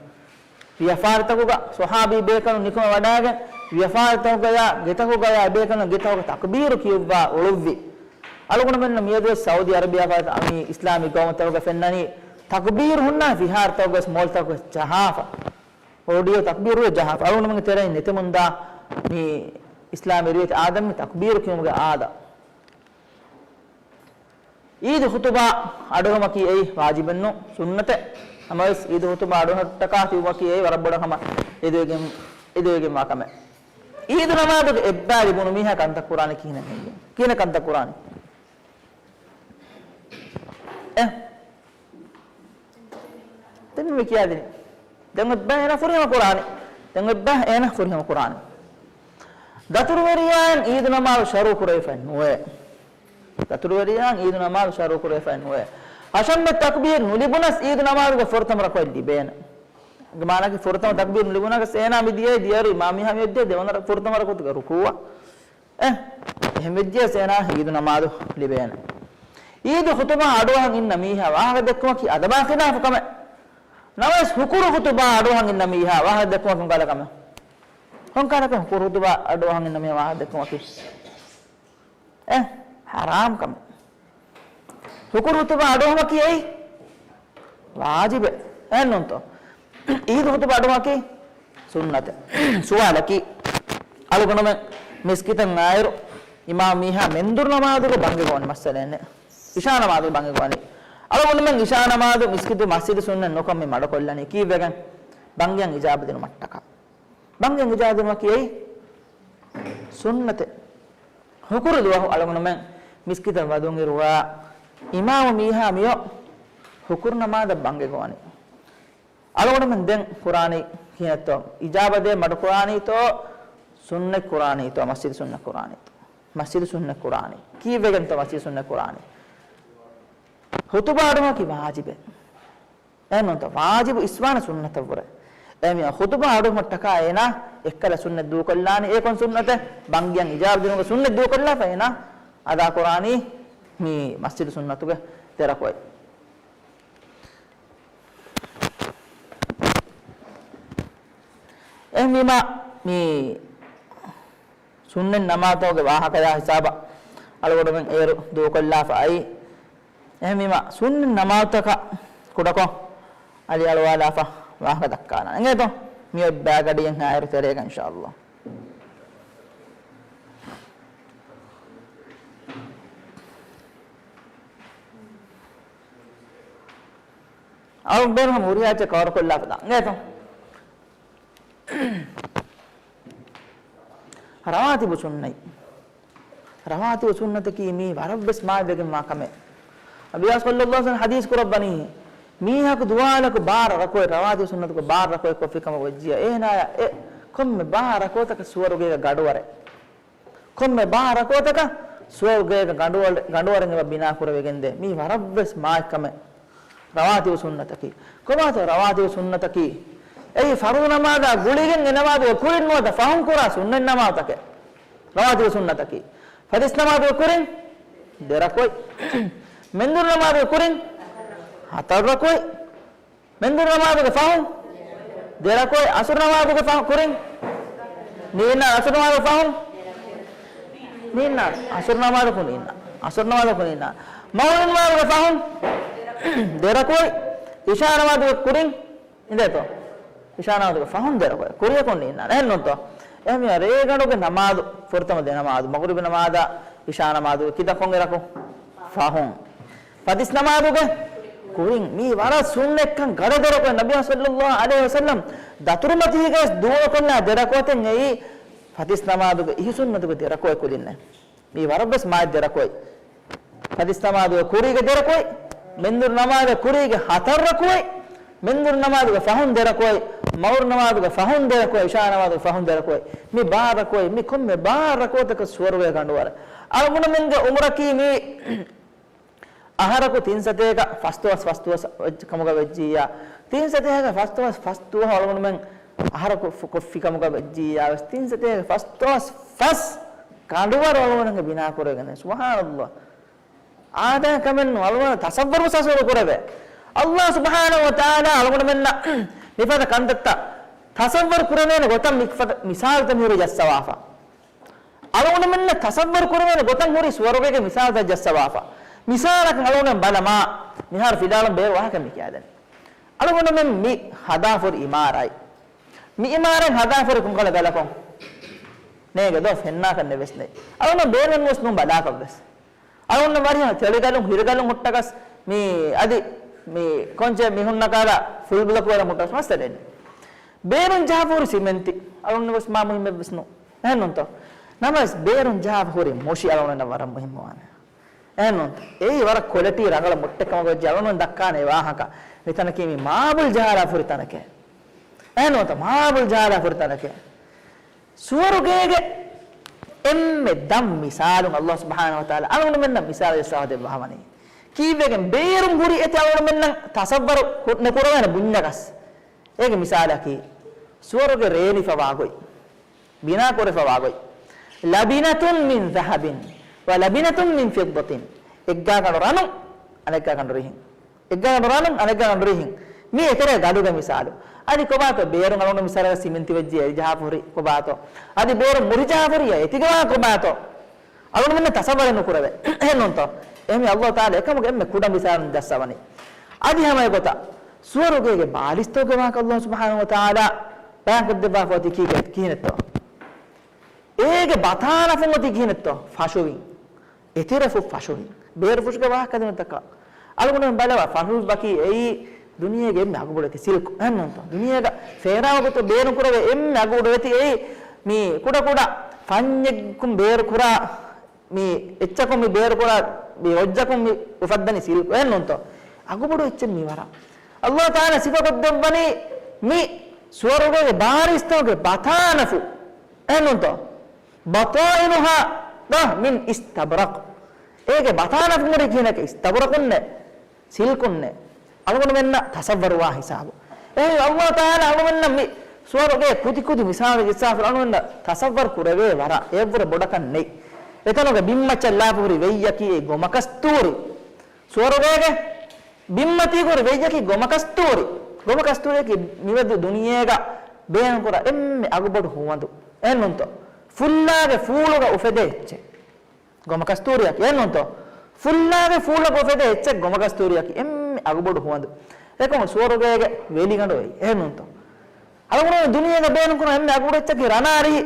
ވިޔަފާރިތަކުގަ ޞަޙާބީ ބޭކަލުން ނިކުމެ ވަޑައިގެން، ވިޔަފާރިތަކުގަޔާ ގެތަކުގަޔާ އެބޭކަލުން ގެތަކުގަ ތަކުބީރު ކިޔުއްވާ އުޅުއްވި. އަޅުގަނޑުމެންނަށް މިއަދުވެސް ސައުދީ އަރަބިޔާ ފަދަ މި އިސްލާމީ ގައުމުތަކުގަ ފެންނަނީ ތަކުބީރު ހުންނާނެ ފިހާރަތަކުގަވެސް މޯލްތަކުގަވެސް ޖަހާފަ. އޮޑިއޯ ތަކުބީރު ޖަހާފަ. އަޅުގަނޑުމެންގެ ތެރެއިން ނެތެމުންދާ މި އިސްލާމީ ރިވެތި އާދަމް މި ތަކުބީރު ކިޔުމުގެ އާދަ. އީދު ޚުތުބާ އަޑުއެހުމަކީ އެއީ ވާޖިބެއްނޫ، ސުންނަތެއް. ހަމަވެސް އީދު ޚުތުބާ އަޑުއަހައްޓަކާ ތިއުމަކީ އެއީ ވަރަށް ބޮޑަށް ހަމަ އެދުވެގެން، އެދުވެގެންވާ ކަމެއް. އީދު ނަމާދުގެ އެއްބައި ލިބުނު މީހާ ކަންތައް ކުރާނީ ކިހިނެއް ހެއްޔޭ؟ ކިހިނެއް ކަންތައް ކުރާނީ؟ އެ؟ ދެން މި ކިޔާދިނީ. ދެން އެއްބައި އޭނާ ފުރިހަމަ ކުރާނީ. ދެން އެއްބައި އޭނާ ފުރިހަމަ ކުރާނީ. ދަތުރުވެރިޔާއިން އީދު ނަމާދު ޝަރުޢު ކުރެވިފައެއް ނުވޭ. ދަތުރުވެރިޔާއިން އީދު ނަމާދު ޝަރުޢު ކުރެވިފައެއް ނުވޭ. ހަށަންބެ ތަކްބީރު ނުލިބުނަސް އީދު ނަމާދުގެ ފުރަތަމަ ރަކުޢަތް ލިބޭނެ. މާނައަކީ ފުރަތަމަ ތަކްބީރު ނުލިބުނަސް އޭނާ މި ދިޔައީ ދިޔައިރު އިމާމީހާ މިއޮތް ދިޔަ ދެވަނަ ރަ-، ފުރަތަމަ ރަކުޢަތުގެ ރުކޫޢަށް. އެ، އެހެން ވެއްޖިޔަސް އޭނާ އީދު ނަމާދު ލިބޭނެ. އީދު ޚުތުބާ އަޑުއަހަން އިންނަ މީހާ ވާހަކަ ދެއްކުމަކީ އަދަބާ ޚިލާފު ކަމެއް. ނަމަވެސް ހުކުރު ޚުތުބާ އަޑުއަހަން އިންނަ މީހާ ވާހަކަ ދެއްކުމަކީ ކޮންކަހަލަ ކަމެއް؟ ކޮންކަހަލަ ކަމެއް ހުކުރު ޚުތުބާ އަޑުއަހަން އިންނަ މީހާ ވާހަކަ ދެއްކުމަކީ؟ އެ، ޙަރާމް ކަމެއް. ހުކުރު ޚުތުބާ އަޑުއަހުމަކީ އެއީ ވާޖިބެއް. އެހެންނޫންތޯ؟ އީދު ޚުތުބާ އަޑުއަހުމަކީ ސުންނަތެއް. ސުވާލަކީ، އަޅުގަނޑުމެން މިސްކިތަށް އައިރު އިމާމް މީހާ މެންދުރު ނަމާދުގަ ބަންގި ގޮވަނީ މައްސަލައެއް ނެތް. އިޝާ ނަމާދުގަ ބަންގި ގޮވަނީ. އަޅުގަނޑުމެން އިޝާ ނަމާދު މިސްކިތު މަސްޖިދު ސުންނަތް ނުކޮށް މި މަޑުކޮށްލަނީ ކީއްވެގެން؟ ބަންގިއަށް އިޖާބަ ދިނުމަށްޓަކާ. ބަންގިއަށް އިޖާބަ ދިނުމަކީ އެއީ ސުންނަތެއް. ހުކުރު ދުވަހު އަޅުގަނޑުމެން މިސްކިތަށް ވަދުން އިރުވާ އިމާމު މީހާ މިއޮ ހުކުރު ނަމާދަށް ބަންގި ގޮވަނީ. އަޅުގަނޑުމެން ދެން ކުރާނީ ކިހިނެއްތޯ؟ އިޖާބަ ދޭ މަޑު ކުރާނީތޯ؟ ސުންނަތް ކުރާނީތޯ؟ މަސްޖިދު ސުންނަތް ކުރާނީތޯ؟ މަސްޖިދު ސުންނަތް ކުރާނީ. ކީއްވެގެންތޯ މަސްޖިދު ސުންނަތް ކުރާނީ؟ ޚުތުބާ އަޑުއަހުމަކީ ވާޖިބެއް. އެހެންނޫންތޯ؟ ވާޖިބު އިސްވާނެ ސުންނަތަށްވުރެ. އެހެންވީމަ ޚުތުބާ އަޑުއަހުމަށްޓަކާ އޭނާ އެއްކަލަ ސުންނަތް ދޫކޮށްލާނީ. އެ ކޮން ސުންނަތެއް؟ ބަންގިއަށް އިޖާބަ ދިނުމުގެ ސުންނަތް ދޫކޮށްލާފަ އޭނާ އަދާކުރާނީ މި މަސްޖިދު ސުންނަތުގެ ދެރަކުޢަތް. އެހެންވީމަ މި ސުންނަތް ނަމާދުގެ ވާހަކަޔާ ހިސާބަށް އަޅުގަނޑުމެން އޭރު ދޫކޮށްލާފަ އައީ. އެހެންވީމަ ސުންނަތް ނަމާދުތަކަށް ކުޑަކޮށް އަލިއަޅުވާލާފަ ވާހަކަ ދައްކާލާނަ. އިނގޭތޯ؟ މިއޮތް ބައިގަޑިއެއްހާ އޭރު ތެރޭގަ އިންޝާﷲ. އަޅު ބޭނުން ހުރިހާ އެއްޗެއް ކަވަރުކޮށްލާފަ ދާން. އިނގޭތޯ؟ ރަވާތިބު ސުންނަތް. ރަވާތިބު ސުންނަތަކީ މީ ވަރަށްވެސް މާތްވެގެންވާ ކަމެއް. ނަބިއްޔާ ޞައްލައްލާހު ޢަލައިހި ވަސައްލަމަ ޙަދީޘް ކުރައްވަނީ، މީހަކު ދުވާލަކު ބާރަ ރަކުޢަތް، ރަވާތިބު ސުންނަތަކު ބާރަ ރަކުޢަތް ކޮށްފި ކަމަށް ވެއްޖިޔާ، އޭނާޔަށް އެ ކޮންމެ ބާރަ ރަކުޢަތަކަށް ސުވަރުގޭގެ ގަނޑުވަރެއް. ކޮންމެ ބާރަ ރަކުޢަތަކަށް ސުވަރުގޭގެ ގަނޑުވަ-، ގަނޑުވަރެއް އެބަ ބިނާ ކުރެވިގެންދޭ. މީ ވަރަށްވެސް މާތް ކަމެއް. ރަވާތިބު ސުންނަތަކީ. ކޮބާތޯ ރަވާތިބު ސުންނަތަކީ؟ އެއީ ފަރުޟު ނަމާދާ ގުޅިގެން އެ ނަމާދުގެ ކުރިން ނުވަތަ ފަހުން ކުރާ ސުންނަތް ނަމާދުތަކެއް. ރަވާތިބު ސުންނަތަކީ. ފަތިސް ނަމާދުގެ ކުރިން ދެ ރަކުޢަތް. މެންދުރު ނަމާދުގެ ކުރިން ހަތަރު ރަކުޢަތް. މެންދުރު ނަމާދުގެ ފަހުން ދެ ރަކުޢަތް. އަސުރު ނަމާދުގެ ފަހު-، ކުރިން ނީންނާ. އަސުރު ނަމާދުގެ ފަހުން ނީންނާ. އަސުރު ނަމާދަކު ނީންނާ. އަސުރު ނަމާދަކު ނީންނާ. މަޣްރިބު ނަމާދުގެ ފަހުން ދެ ރަކުޢަތް. އިޝާ ނަމާދުގެ ކުރިން އިނދޭތޯ؟ އިޝާ ނަމާދުގެ ފަހުން ދެ ރަކުޢަތް. ކުރިޔަކުން ނީންނާނެ. އެހެންނޫންތޯ؟ އެހެންވީމަ ރޭގަނޑުގެ ނަމާދު، ފުރަތަމަ ދެ ނަމާދު، މަޣްރިބު ނަމާދާ އިޝާ ނަމާދުގެ ކިތައް ކޮން އެރަކު؟ ފަހުން. ފަތިސް ނަމާދުގެ ކުރިން. މީ ވަރަށް ސުންނަތްކަން ގަދަ ދެ ރަކުޢަތް. ނަބިއްޔާ ޞައްލައްލާހު ޢަލައިހި ވަސައްލަމަ ދަތުރުމަތީގަވެސް ދޫނުކޮށްލާ ދެ ރަކުޢަތެއް އެއީ ފަތިސް ނަމާދުގެ އިހު ސުންނަތުގެ ދެ ރަކުޢަތް ކުދިންނޭ. މީ ވަރަށްވެސް މާތް ދެރަކުވައި. ފަތިސް ނަމާދުގެ ކުރީގެ ދެރަކުވައި، މެންދުރު ނަމާދުގެ ކުރީގެ ހަތަރު ރަކުވައި، މެންދުރު ނަމާދުގެ ފަހުން ދެރަކުވައި، މަޣުރިބް ނަމާދުގެ ފަހުން ދެރަކުވައި، އިޝާ ނަމާދުގެ ފަހުން ދެރަކުވައި. މި ބާރަކުވައި، މި ކޮންމެ ބާރަކުވަތަކަށް ސުވަރުގޭ ގަނޑުވަރެއް. އަޅުގަނޑުމެންގެ އުމުރަކީ މީ އަހަރަކު ތިން ސަތޭކަ ފަސްދުވަސް ފަސްދުވަސް ވެއްޖެ ކަމުގަ ވެއްޖިއްޔާ، ތިން ސަތޭކަ ފަސްދުވަސް ފަސްދުވަހު އަޅުގަނޑުމެން އަހަރަކު ފު-، ކޮށްފި ކަމުގަ ވެއްޖިއްޔާ ވެސް، ތިން ސަތޭކަ ފަސްދުވަސް ފަސް ގަނޑުވަރު އަޅުގަނޑުމެންގެ ބިނާ ކުރެވިގެން. ސުބްޙާނައްލާހް. އާދައިގެ ކަމެއް ނޫން. އަޅުގަނޑު ތަޞައްވަރު ތަޞައްވަރު ކުރެވޭ. އައްލާހު ސުބްޙާނަހު ވަތަޢާލާ އަޅުގަނޑުމެންނަށް މިފަދަ ކަންތައްތައް ތަޞައްވަރު ކުރެވޭނެ ގޮތަށް މިފަދަ މިސާލުތައް މިހުރީ ޖައްސަވާފަ. އަޅުގަނޑުމެންނަށް ތަޞައްވަރު ކުރެވޭނެ ގޮތަށް ހުރި ސުވަރުގޭގެ މިސާލުތައް ޖައްސަވާފަ. މިސާލަކަށް އަޅުގަނޑުމެން ބަލަމާ، މިހާރު ފިލާވަޅުން ބޭރު ވާހަކަ މި ކިޔާދެން. އަޅުގަނޑުމެން މި ހަދާފަހުރި އިމާރާތް، މި އިމާރާތް ހަދާފަހުރި ކުންކަނޑަށް ގަލަކޮން ނޭނގެ ދޯ؟ ފެންނާކަށް ނެވެސް ނެތް. އަޅުގަނޑު ބޭރެއް ނުވެސް ނޫން ބަލާކަށްވެސް. އަޅުގަނޑު ވަރިހަ ތެޅިގަލުން، ހިރިގަލުން ހުއްޓަކަސް މި އަދި މި ކޮންޗެއް މި ހުންނަ ކާލަ ފުލް ބްލޮކް ވަރަށް ހުއްޓަސް މައްސަލައެއް ނެތް. ބޭރުން ޖަހާފަހުރި ސިމެންތި އަޅުގަނޑު ވެސް މާ މުހިއްމެއް ވެސް ނޫން. އެހެން ނޫންތޯ؟ ނަމަވެސް ބޭރުން ޖަހާފަހުރި މުށި އަޅުގަނޑަށް ވަރަށް މުހިއްމުވާނެ. އެހެން ނޫންތޯ؟ އެއީ ވަރަށް ކޮލެޓީ ރަނގަޅު މުއްޓެއް ކަމަށް ވެއްޖެ އަޅުގަނޑު ދައްކާނެ ވާހަކަ. މިތަނަކީ މި މާބުލް ޖަހާލާފަހުރި ތަނެކޭ. އެހެން ނޫންތޯ؟ މާބުލް ޖަހާލާފަހުރި ތަނެކޭ. ސުވަރުގޭގެ އެންމެ ދަށް މިސާލުން އައްލާހު ސުބްޙާނަހު ވަތަޢާލާ އަޅުގަނޑުމެންނަށް މިސާލު ޖައްސާދެއްވާފަ ވަނީ. ކީއްވެގެން ބޭރުން ހުރި އެތި އަޅުގަނޑުމެންނަށް ތަޞައްވަރު ކު-، ނުކުރެވޭނެ ބުންޏަކަސް. އޭގެ މިސާލަކީ، ސުވަރުގެ ރޭނިފަވާ ގޮތް، ބިނާ ކުރެފަވާ ގޮތް. لبنة من ذهب ولبنة من فضة. އެއްގާ ކަނޑު ރަނު، އަނެއްގާ ކަނޑު ރިހިން. އެއްގާ ކަނޑު ރަނު، އަނެއްގާ ކަނޑު ރިހިން. މީ އެތެރޭ ގަޑުގެ މިސާލު. އަދި ކޮބާތޯ ބޭރުން އަޅުގަނޑު މިސާލަކަށް ސިމެންތި ވެއްޖެ އެ ޖަހާފަހުރި ކޮބާތޯ؟ އަދި ބޭރުން މުށި ޖަހާފަހުރި އެ އެތިގަވާ ކޮބާތޯ؟ އަޅުގަނޑުމެންނަށް ތަޞައްވަރެއް ނުކުރެވޭ. އެހެން ނޫންތޯ؟ އެހެންވެ އައްލާހު ތަޢާލާ އެކަމުގެ އެންމެ ކުޑަ މިސާލުން ޖައްސަވަނީ. އަދި ހަމަ އެގޮތަށް ސުވަރުގޭގެ ބާރިސްތަކުގެ ވާހަކަ އައްލާހު ސުބްޙާނަހު ވަތަޢާލާ ބަޔާންކޮށްދެއްވާފަ އޮތީ ކީކޭ-، ކިހިނެއްތޯ؟ އޭގެ ބަތާލަފުން އޮތީ ކިހިނެއްތޯ؟ ފަށުވިން. އެތެރެފުށް ފަށުވިން. ބޭރުފުށުގެ ވާހަކަ ދެމިތަކާ. އަޅުގަނޑުމެން ބަލަވާ، ފަށުވި ވަކީ އެއީ ދުނިޔޭގެ އެންމެ އަގުބޮޑު އެތި ސިލްކު. އެހެންނޫންތޯ؟ ދުނިޔޭގަ ފޭރާ ވަގުތު ބޭނުން ކުރެވޭ އެންމެ އަގުބޮޑު އެތި އެއީ މި ކުޑަ ކުޑަ ފަންޏެއްކުން ބޭރު ކުރާ މި އެއްޗަކުން މި ބޭރު ކުރާ މި ރޮއްޖަކުން މި އުފައްދަނީ ސިލްކު. އެހެންނޫންތޯ؟ އަގުބޮޑު އެއްޗެއް މި ވަރަށް. އައްލާހު ތަޢާލާ ސިފަކޮށްދެއްވަނީ މި ސުވަރުގޭގެ ބާރިސްތަކުގެ ބަތާލަފު. އެހެންނޫންތޯ؟ بطائنها މިން އިސްތަބްރަޤް. އޭގެ ބަތާލަފުން ހުރީ ކިހިނެއް؟ އިސްތަބްރަޤުންނޭ، ސިލްކުންނޭ. އަޅުގަނޑުމެންނަށް ތަޞައްވަރުވާ ހިސާބު. އެހެން އައްލާހު ތަޢާލާ އަޅުގަނޑުމެންނަށް މި ސުވަރުގޭ ކުދި ކުދި މިސާލެއް ޖައްސާފަ އަޅުގަނޑުމެންނަށް ތަޞައްވަރު ކުރެވޭ ވަރަށް އެއަށްވުރެ ބޮޑަކަށް ނެތް. އެތަނުގެ ބިންމައްޗަށް ލާފަ ހުރި ވެއްޔަކީ އެ ގޮމަކަސްތޫރި. ސުވަރުގޭގެ ބިންމަތީގަ ހުރި ވެއްޔަކީ ގޮމަކަސްތޫރި. ގޮމަކަސްތޫރިއަކީ މިވަދު ދުނިޔޭގަ ބޭނުންކުރާ އެންމެ އަގުބޮޑު ހުވަނދު. އެހެންނޫންތޯ؟ ފުއްލާގެ ފޫޅުގަ އުފެދޭ އެއްޗެއް. ގޮމަކަސްތޫރިއަކީ. އެހެންނޫންތޯ؟ ފުއްލާގެ ފޫޅުގަ އުފެދޭ އެއްޗެއް ގޮމަކަސްތޫރިއަކީ އެންމެ އަގުބޮޑު ހުވަނދު. އެކަމު ސުވަރުގޭގެ ވެލިގަނޑު އެއީ. އެހެންނޫންތޯ؟ އަޅުގަނޑު ދުނިޔޭގަ ބޭނުންކުރާ އެންމެ އަގުބޮޑު އެއްޗަކީ ރަނާ ރިހި.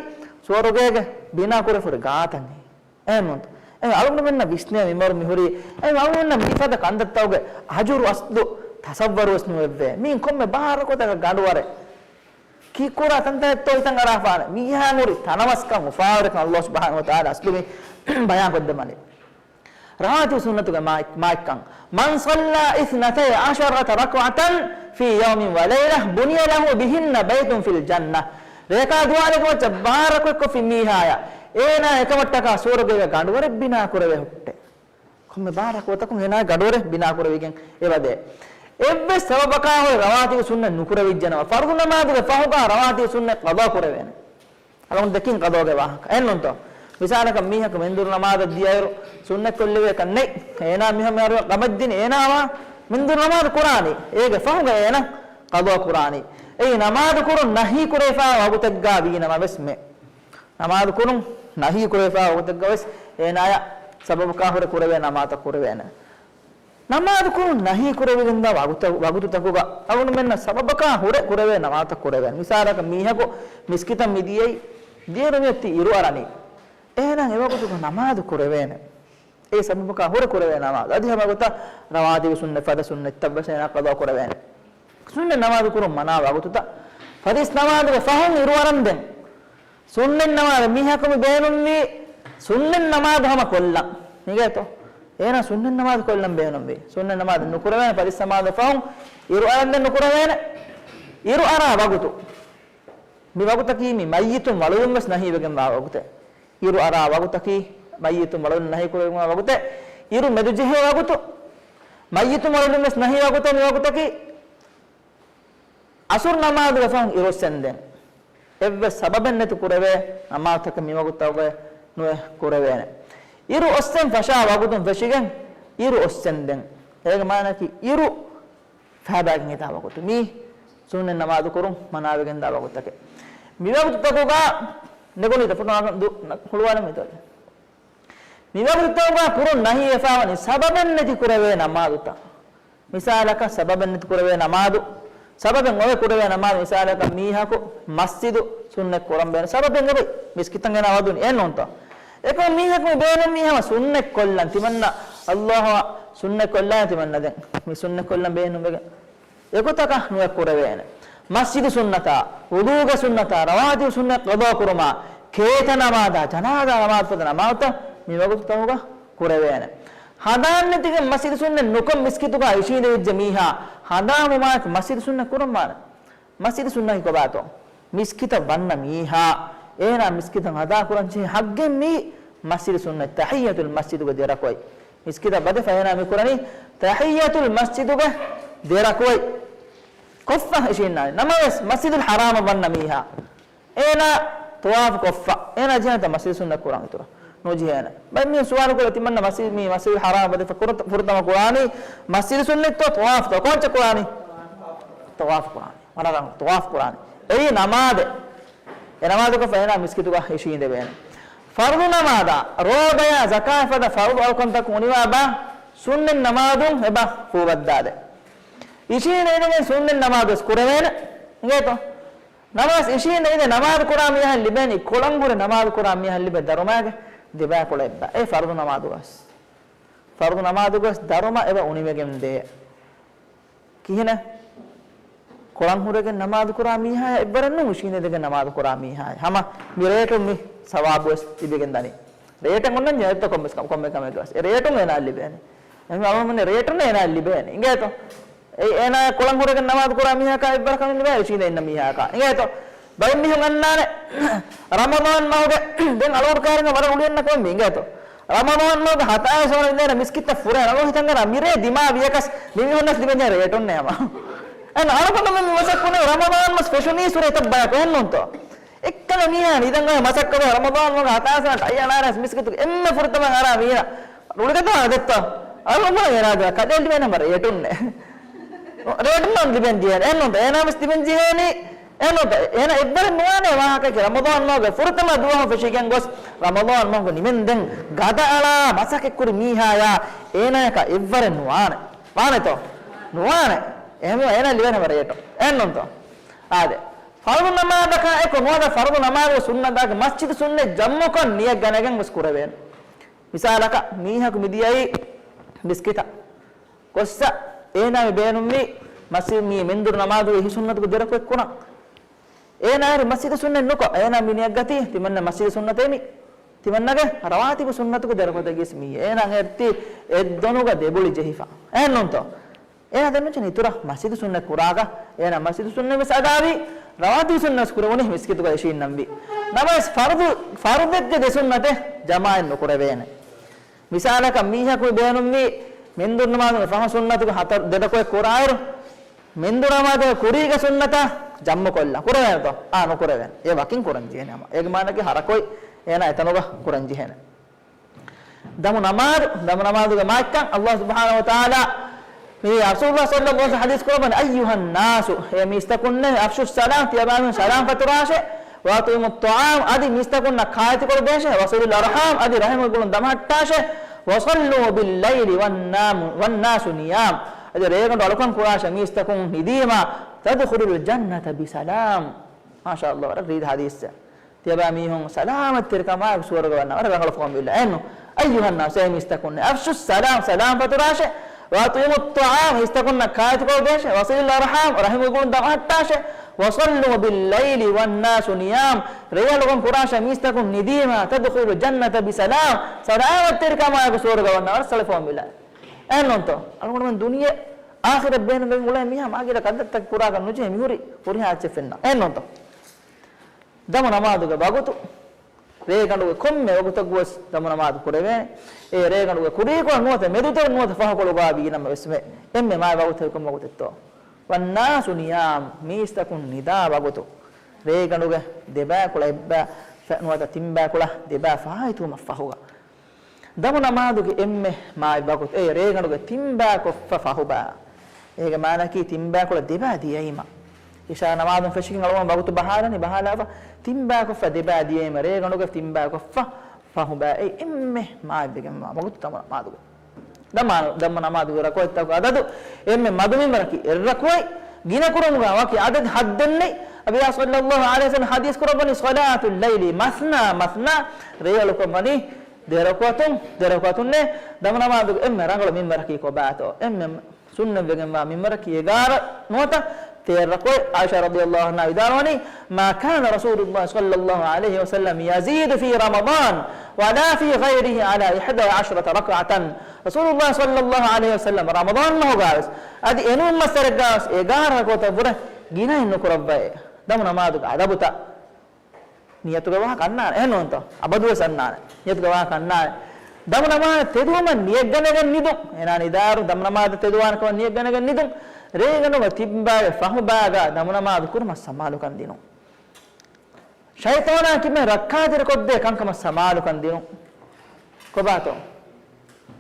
ސުވަރުގޭގެ ބިނާ ކުރެފަ ހުރި ގާތައް އެއީ. އެހެންނޫންތޯ؟ އެ އަޅުގަނޑުމެންނަށް ވިސްނޭ މިންވަރު މިހުރީ، އެ އަޅުގަނޑުމެންނަށް މިފަދަ ކަންތައްތަކުގެ އަޖުރު އަސްލު ތަޞައްވަރުވެސް ނުވެއްވޭ. މީން ކޮންމެ ބާރަކުތަކަށް ގަނޑުވަރެއް. ކީއްކުރާ ތަންތަނެއްތޯ ހިތަށް އަރާފާނެ. މީހާ ހުރި ތަނަވަސްކަން އުފާވެރިކަން އައްލާހު ސުބްޙާނަހު ވަތަޢާލާ އަސްލު މި ބަޔާންކޮށްދެމަނީ. ރަވާތިބު ސުންނަތުގެ މާތް-، މާތްކަން. من صلى اثنتي عشرة ركعة في يوم وليلة بني له بهن بيت في الجنة. ރޭކާ ދުވާލެއްގެ މައްޗަށް ބާރަކު އެއްކޮށްފި މީހާޔަށް، އޭނާ އެކަމަށްޓަކާ ސުވަރުގޭގެ ގަނޑުވަރެއް ބިނާ ކުރެވޭ ހުއްޓޭ. ކޮންމެ ބާރަކު ވަތަކުން އޭނާ ގަނޑުވަރެއް ބިނާ ކުރެވިގެން އެވަދޭ. އެއްވެސް ސަބަބަކާ ހުރެ ރަވާތިބު ސުންނަތް ނުކުރެވިއްޖެނަމަ، ފަރުޟު ނަމާދުގެ ފަހުގާ ރަވާތިބު ސުންނަތް ޤަޟާ ކުރެވޭނެ. އަޅުގަނޑު ދެކިން ޤަޟާގެ ވާހަކަ. އެހެންނޫންތޯ؟ މިސާލަކަށް މީހަކު މެންދުރު ނަމާދަށް ދިޔައިރު ސުންނަތްކޮށްލެވޭކަށް ނެތް. އޭނާ މިހާރު ކަމަށްދިން އޭނާވާ މެންދުރު ނަމާދު ކުރާނީ. އޭގެ ފަހުގަ އޭނާ ޤަޟާ ކުރާނީ. އެއީ ނަމާދު ކުރުން ނަހީ ކުރެވިފާ ވަގުތެއްގާ ވީނަމަވެސް މެ. ނަމާދު ކުރުން ނަހީ ކުރެވިފާ ވަގުތެއްގަވެސް އޭނާޔަށް ސަބަބަކާ ހުރެ ކުރެވޭ ނަމާދުތައް ކުރެވޭނެ. ނަމާދު ކުރުން ނަހީ ކުރެވިގެންދާ ވަގުތަ-، ވަގުތުތަކުގަ އަޅުގަނޑުމެންނަށް ސަބަބަކާ ހުރެ ކުރެވޭ ނަމާދުތައް ކުރެވޭނެ. މިސާލަކަށް މީހަކު މިސްކިތަށް މިދިޔައީ، ދިޔައިރު މިއޮތީ އިރުއަރަނީ. އޭނާ އެވަގުތުގަ ނަމާދު ކުރެވޭނެ. އެ ސަބަބަކާ ހުރެ ކުރެވޭ ނަމާދު. އަދި ހަމަ ގޮތަށް ރަވާތިބު ސުންނަތް ފަދަ ސުންނަތްތައްވެސް އޭނާ ޤަޟާ ކުރެވޭނެ. ސުންނަތް ނަމާދު ކުރުން މަނާ ވަގުތުތައް. ފަތިސް ނަމާދުގެ ފަހުން އިރުއަރަންދެން. ސުންނަތް ނަމާދު މީހަކު މި ބޭނުންވީ ސުންނަތް ނަމާދު ހަމަ ކޮށްލަން. ހިނގޭތޯ؟ އޭނާ ސުންނަތް ނަމާދު ކޮށްލަން ބޭނުންވޭ. ސުންނަތް ނަމާދު ނުކުރެވޭނެ ފަރިއްސަމާދު ފަހުން އިރު އަރަންދެން ނުކުރެވޭނެ. އިރު އަރާ ވަގުތު. މި ވަގުތަކީ މި މައްޔިތުން ވަޅުލުން ވެސް ނަހީވެގެންވާ ވަގުތެއް. އިރު އަރާ ވަގުތަކީ މައްޔިތުން ވަޅުލުން ނަހީ ކުރެވެންވާ ވަގުތެއް. އިރު މެދުޖެހޭ ވަގުތު. މައްޔިތުން ވަޅުލުން ވެސް ނަހީ ވަގުތެއް މި ވަގުތަކީ. އަސުރު ނަމާދުގެ ފަހުން އިރުއޮއްސެންދެން. އެއްވެސް ސަބަބެއް ނެތި ކުރެވޭ ނަމާދުތަކެއް މިވަގުތަކުގައި ނުވެ ކުރެވޭނެ. އިރު އޮއްސެން ފަށާ ވަގުތުން ފެށިގެން އިރު އޮއްސެންދެން. އޭގެ މާނައަކީ އިރު ފައިބާގެން ހިތާ ވަގުތު. މީ ސުންނަތް ނަމާދު ކުރުން މަނާވެގެންދާ ވަގުތުތަކެއް. މިވަގުތުތަކުގަ ނެގުނީ ދެފުޓު ހުޅުވާލަމު މިތޯ. މިވަގުތުތަކުގަ ކުރުން ނަހީވެފައިވަނީ ސަބަބެއް ނެތި ކުރެވޭ ނަމާދުތައް. މިސާލަކަށް ސަބަބެއް ނެތި ކުރެވޭ ނަމާދު، ސަބަބެއް އޮވެ ކުރެވޭ ނަމާދު، މިސާލަކަށް މީހަކު މަސްޖިދު ސުންނަތް ކުރަން ބޭނުން ސަބަބެއް އެބައި މިސްކިތަށް އޭނާ ވަދުނީ އެއްނޫންތޯ؟ އެކަމް މީހަކު މި ބޭނުން މީ ހަމަ ސުންނަތް ކޮށްލަން ތިމަންނަ އައްލާހު ސުންނަތް ކޮށްލާނެ ތިމަންނަ ދެން މި ސުންނަތް ކޮށްލަން ބޭނުންވެގެން. އެގޮތަކަށް ނުވެ ކުރެވޭނެ. މަސްޖިދު ސުންނަތާ، ވުޟޫގެ ސުންނަތާ، ރަވާތިބު ސުންނަތް ޤަޟާ ކުރުމާ، ކޭތަ ނަމާދާ، ޖަނާޒާ ނަމާދު ފަދަ ނަމާދުތައް މި ވަގުތުތަކުގަ ކުރެވޭނެ. ހަނދާން ނެތިގެން މަސްޖިދު ސުންނަތް ނުކޮށް މިސްކިތުގަ އިށީނދެވިއްޖެ މީހާ ހަނދާންވުމާއެކު މަސްޖިދު ސުންނަތް ކުރަންވާނެ. މަސްޖިދު ސުންނަތް ކޮބާތޯ؟ މިސްކިތަށް ވަންނަ މީހާ އޭނާ މިސްކިތަށް އަދާ ކުރަން ޖެހޭ ހައްގެއް މީ މަސްޖިދު ސުންނަތް ތަޙިއްޔަތުލް މަސްޖިދުގެ ދެރަކުވައި. މިސްކިތަށް ވަދެފަ އޭނާ މި ކުރަނީ ތަޙިއްޔަތުލް މަސްޖިދުގެ ދެރަކުވައި. ކޮށްފަ އިށީންނާނެ. ނަމަވެސް މަސްޖިދުލް ޙަރާމަށް ވަންނަ މީހާ އޭނާ ޠަވާފު ކޮށްފަ އޭނާ ޖެހޭތަ މަސްޖިދު ސުންނަތް ކުރާން އިތުރަށް؟ ނުޖެހޭނެ. ބައެއް މީހުން ސުވާލު ކުރޭ ތިމަންނަ މަސްޖިދު، މީ މަސްޖިދުލް ޙަރާމަށް ވަދެފަ ފުރަތަ-، ފުރަތަމަ ކުރާނީ މަސްޖިދު ސުންނަތްތޯ ޠަވާފުތޯ؟ ކޮންޗެއް ކުރާނީ؟ ޠަވާފު ކުރާނީ. ވަރަށް ރަނގަޅު. ޠަވާފު ކުރާނީ. އެއީ ނަމާދެއް. އެ ނަމާދު ކޮށްފަ އޭނާ މިސްކިތުގަ އިށީނދެވޭނެ. ފަރުޟު ނަމާދާ، ރޯދަޔާ، ޒަކާތް ފަދަ ފަރުޟު އަޅުކަންތަކުން އުނިވާ ބާ ސުންނަތް ނަމާދުން އެބަ ފޫބައްދާލެ. އިށީނދެވިގެން ސުންނަތް ނަމާދު ވެސް ކުރެވޭނެ. އިނގޭތޯ؟ ނަމަވެސް އިށީނދެވިގެން ނަމާދު ކުރާ މީހަށް ލިބޭނީ، ކޮޅަން ހުރެ ނަމާދު ކުރާ މީހަށް ލިބޭ ދަރުމައިގެ ދެބައިކުޅަ އެއްބަ. އެ ފަރުޟު ނަމާދުގަ ވެސް. ފަރުޟު ނަމާދުގަ ވެސް ދަރުމަ އެބަ އުނިވެގެން ދޭ. ކިހިނެއް؟ ކޮޅަން ހުރެގެން ނަމާދު ކުރާ މީހާޔަށް އެއްވަރެއް ނޫން، އިށީނދެވިގެން ނަމާދު ކުރާ މީހާޔަށް. ހަމަ މި ރޭޓުން މި ސަވާބު ވެސް ލިބިގެން ދަނީ. ރޭޓެއް އޮންނަން ޖެހޭތޯ ކޮންމެސް ކަމެއް، ކޮންމެ ކަމެއްގަ ވެސް. އެ ރޭޓުން އޭނާ ލިބޭނެ. އެހެންވީމަ އަޅުގަނޑުމެން ރޭޓުން އޭނާ ލިބޭނެ. އިނގޭތޯ؟ އެ އޭނާ ކޮޅަން ހުރެގެން ނަމާދު ކުރާ މީހާކާ އެއްވަރަކަށް ލިބޭ، އިށީނދެ އިންނަ މީހާކާ. އިނގޭތޯ؟ ބައެއް މީހުން އަންނާނެ ރަމަޟާން މަހުގެ، ދެން އަޅުގަނޑު ކާރިން ވަރަށް އުޅި އަންނަ ކަމެއް މީ. އިނގޭތޯ؟ ރަމަޟާން މަހުގެ ހަތާވީސް ވަނަ ދިން މިސްކިތަށް ފުރޭ އަޅު ހިތަށް އަރާ މިރޭ ދިމާ ވިޔަކަސް މި މީހުންނަސް ލިބެންޖެހޭ ރޭޓުންނޭ ހަމަ. އަން އަޅުގަނޑުމެން މި މަސައްކަތް ކުރީ ރަމަޟާން މަސް ފެށުނީ ސުރެ ތައްބަޔަކު އެހެންނޫންތޯ؟ އެއްކަލަ މީހާ ނިދަން އޮތް މަސައްކަތް ރަމަޟާން މަހުގެ ހަތާވީސް ވަނަ ޓައި އަނާރެސް މިސްކިތުގެ އެންމެ ފުރަތަމަ އަރާ މީނަ ރުޅިގަތާ ދެއްތޯ؟ އަޅުގަނޑު އޭނާގެ ކަދޭ ލިބޭނެ ހަމަ ރޭޓުންނޭ. ރޭޓުން ނަން ލިބެން ޖެހޭނެ. އެންނުންތަ؟ އޭނާ ވެސް ލިބެން ޖެހޭނީ. އެންނުންތަ؟ އޭނާ އެއްވަރެއް ނުވާނެ ވާހަކައެކޭ. ރަމަޟާން މަހުގެ ފުރަތަމަ ދުވަހު ފެށިގެން ގޮސް، ރަމަޟާން މަހުގެ ނިމެންދެން ގަދައަޅާ މަސައްކަތްކުރި މީހާޔާ އޭނާޔަކާ އެއްވަރެއް ނުވާނެ. ވާނެތޯ؟ ނުވާނެ. އެހެންވީމަ އޭނާ ލިބޭނެ ހަމަ ރޭޓު. އެންނުންތޯ؟ އާދެ. ފަރުޟު ނަމާދަކާ އެކު ނުވަތަ ފަރުޟު ނަމާދުގެ ސުންނަތްތަކެއް މަސްޖިދު ސުންނަތް ޖަމްޢުކޮށް ނިޔަތް ގަނެގެން ވެސް ކުރެވޭނެ. މިސާލަކަށް މީހަކު މިދިޔައީ މިސްކިތަށް. ގޮއްސަ އޭނާ މި ބޭނުންވީ މަސްޖިދު މި މެންދުރު ނަމާދުގެ އެހި ސުންނަތުގެ ދެރަކުވެ ކުރަން. އޭނާ އޭރު މަސްޖިދު ސުންނަތް ނުކޮށް، އޭނާ މި ނިޔަތް ގަތީ ތިމަންނަ މަސްޖިދު ސުންނަތޭ މި. ތިމަންނަގެ ރަވާތިބު ސުންނަތުގެ ދެރަކުވަތަށް ގިޔަސް މީ. އޭނާ އެރްތީ އެއްދޮނުގަ ދެބުޅި ޖެހިފަ. އެހެންނޫންތޯ؟ އޭނާ ދެންނުއްޗެ އިތުރަށް މަސްޖިދު ސުންނަތް ކުރާގަ، އޭނާ މަސްޖިދު ސުންނަތް ވެސް އަދާވީ، ރަވާތިބު ސުންނަތް ވެސް ކުރެވުނީ މިސްކިތުގަ އިށީންނަންވީ. ނަމަވެސް ފަރުޟު، ފަރުޟެއްގެ ދެ ސުންނަތެއް ޖަމާޢަތް ނުކުރެވޭނެ. މިސާލަކަށް މީހަކު ބޭނުންވީ މެންދުރު ނަމާދުގެ ފަހު ސުންނަތުގެ ހަތަރު ދެ ރަކުޢަތް ކުރާއިރު، މެންދުރު ނަމާދުގެ ކުރީގެ ސުންނަތަށް ޖަމްޢުކޮށްލާ. ކުރެވޭނެތޯ؟ އާ، ނުކުރެވޭނެ. އެ ވަކިން ކުރަން ޖެހޭނެ ހަމަ. އޭގެ މާނައަކީ ހަ ރަކުޢަތް އޭނާ އެތަނުގަ ކުރަން ޖެހޭނެ. ދަމު ނަމާދު، ދަމު ނަމާދުގެ މާތްކަން ﷲ ސުބްޙާނަހޫ ވަތަޢާލާ މި ރަސޫލުﷲ ޞައްލަﷲ ޢަލައިހި ވަސައްލަމަ އައްޔުހައްނާސު، އޭ މީސްތަކުންނޭ، އަފްޝުއްސަލާމް، ތިޔަބައިމީހުން ސަލާމް ފަތުރާށޭ، ވައަޠިޢިމުއްޠަޢާމް، އަދި މީސްތަކުންނަށް ކާއެތިކޮށްދޭށޭ، ވަޞިލުލް އަރްޙާމް، އަދި ރަޙިމުގެ ގުޅުން ދަމަހައްޓާށޭ، ވަޞައްލޫ ބިއްލައިލި ވައްނާމު، ވައްނާސު ނިޔާމް، އަދި ރޭގަނޑު އަޅުކަން ކުރާށޭ މީސްތަކުން ނިދީމާ، ތަދްޚުލުލް ޖަންނަތަ ބިސަލާމް. މާޝާﷲ، ވަރަށް ރީތި ޙަދީޘެއް. ތިޔަބައިމީހުން ސަލާމަތްތެރިކަމާއެކު ސުވަރުގެ ވަންނަ ވަރަށް ރަނގަޅު ފޮނބިއްލަ. އެންނު، އައްޔުހައްނާސް، އޭ މީސްތަކުންނޭ، އަފްޝުއްސަލާމް، ސަލާމް ފަތުރާށޭ، ވައަޠިޢިމުއްޠަޢާމް، މީސްތަކުންނަށް ކާއެތިކޮށްދޭށޭ، ވަޞިލުލް އަރްޙާމް، ރަޙިމުގެ ގުޅުން ދަމަހައްޓާށޭ، وصلوا بالليل والناس نيام، ރޭގަނޑުގަ ކުރާށޭ މީސްތަކުން ނިދީމަ، تدخلوا الجنة بسلام، ސަލާމަތްތެރިކަމާއެކު ސުވަރުގަ ވަންނަވާ ސަޅިފަވަން ވިލާ. އެހެންނޫންތޯ؟ އަޅުގަނޑުމެން ދުނިޔެ އާޚިރަތް ބޭނުންވެގެން އުޅޭ މީހާ މާގިނަ ކަންތައްތައް ކުރާކަށް ނުޖެހޭ މިހުރި ހުރިހާ އެއްޗެއް ފެންނަ. އެހެންނޫންތޯ؟ ދަމު ނަމާދުގެ ވަގުތު ރޭގަނޑުގެ ކޮންމެ ވަގުތަކުވެސް ދަމު ނަމާދު ކުރެވޭނެ. އެ ރޭގަނޑުގެ ކުރީކޮޅަށް ނުވަތަ މެދުތެރެ ނުވަތަ ފަހުކޮޅުގަ ވީނަމަވެސްމެ އެންމެ މާތް ވަގުތަކީ ކޮން ވަގުތެއްތޯ؟ والناس نيام، މީސްތަކުން ނިދާ ވަގުތު. ރޭގަނޑުގެ ދެބައިކުޅަ އެއްބައި ފަ-، ނުވަތަ ތިންބައިކުޅަ ދެބައި ފާއިތުވުމަށް ފަހުގަ. ދަމު ނަމާދުގެ އެންމެ މާތް ވަގުތު، އެ ރޭގަނޑުގެ ތިންބައިކޮށްފަ ފަހުބައި. އޭގެ މާނައަކީ ތިންބައިކުޅަ ދެބައި ދިޔައީމަ. އިޝާ ނަމާދުން ފެށިގެން އަޅުގަނޑު ވަގުތު ބަހާލަނީ، ބަހާލާފަ ތިންބައިކޮށްފަ ދެބައި ދިޔައީމަ، ރޭގަނޑުގެ ތިންބައިކޮށްފަ ފަހުބައި. އެ އެންމެ މާތްވެގެންވާ ވަގުތު ދަމު ނަމާދުގެ. ދަމު، ދަމު ނަމާދުގެ ރަކުޢަތްތަކުގެ އަދަދު އެންމެ މަދު މިންވަރަކީ އެއް ރަކުޢަތް، ގިނަ ކުރުމުގަ ވަކި އަދަދެއް ހައްދެއް ނެތް. ނަބިއްޔާ ޞައްލައްލާހު ޢަލައިހި ވަސައްލަމަ ޙަދީޘް ކުރައްވަނީ، صلاة الليل مثنى مثنى، ރޭއަޅުކަން ވަނީ ދެ ރަކުޢަތުން، ދެ ރަކުޢަތުންނޭ. ދަމު ނަމާދުގެ އެންމެ ރަނގަޅު މިންވަރަކީ ކޮބާތޯ؟ އެންމެ ސުންނަތްވެގެންވާ މިންވަރަކީ އެގާރަ ނުވަތަ ތޭރަ ރަކުޢަތް. ޢާއިޝާ ރަޟިޔައްލާހު ޢަންހާ ވިދާޅުވަނީ، ما كان رسول الله صلى الله عليه وسلم يزيد في رمضان ولا في غيره على إحدى عشرة ركعة. ރަސޫލުﷲ ޞައްލައްލާހު ޢަލައިހި ވަސައްލަމަ ރަމަޟާން މަހުގަވެސް އަދި އެނޫން މައްސަރެއްގަވެސް އެގާރަ ރަކުޢަތަށްވުރެ ގިނައިން ނުކުރައްވައޭ. ދަމު ނަމާދުގެ އަދަބުތައް ނިޔަތުގެ ވާހަކަ އަންނާނެ. އެހެންނޫންތޯ؟ އަބަދުވެސް އަންނާނެ. ނިޔަތުގެ ވާހަކަ އަންނާނެ. ދަމު ނަމާދު ތެދުވުމަށް ނިޔަތްގަނެގެން ނިދުން. އޭނާ ނިދާއިރު ދަމު ނަމާދު ތެދުވާނެ ކަމަށް ނިޔަތްގަނެގެން ނިދުން. ރޭގަނޑުގެ ތިންބައި ފަހުބައިގަ ދަމު ނަމާދު ކުރުމަށް ސަމާލުކަން ދިނުން. ޝައިޠާނާ ކިބައިން ރައްކާތެރިކޮށްދޭ ކަންކަމަށް ސަމާލުކަން ދިނުން. ކޮބާތޯ؟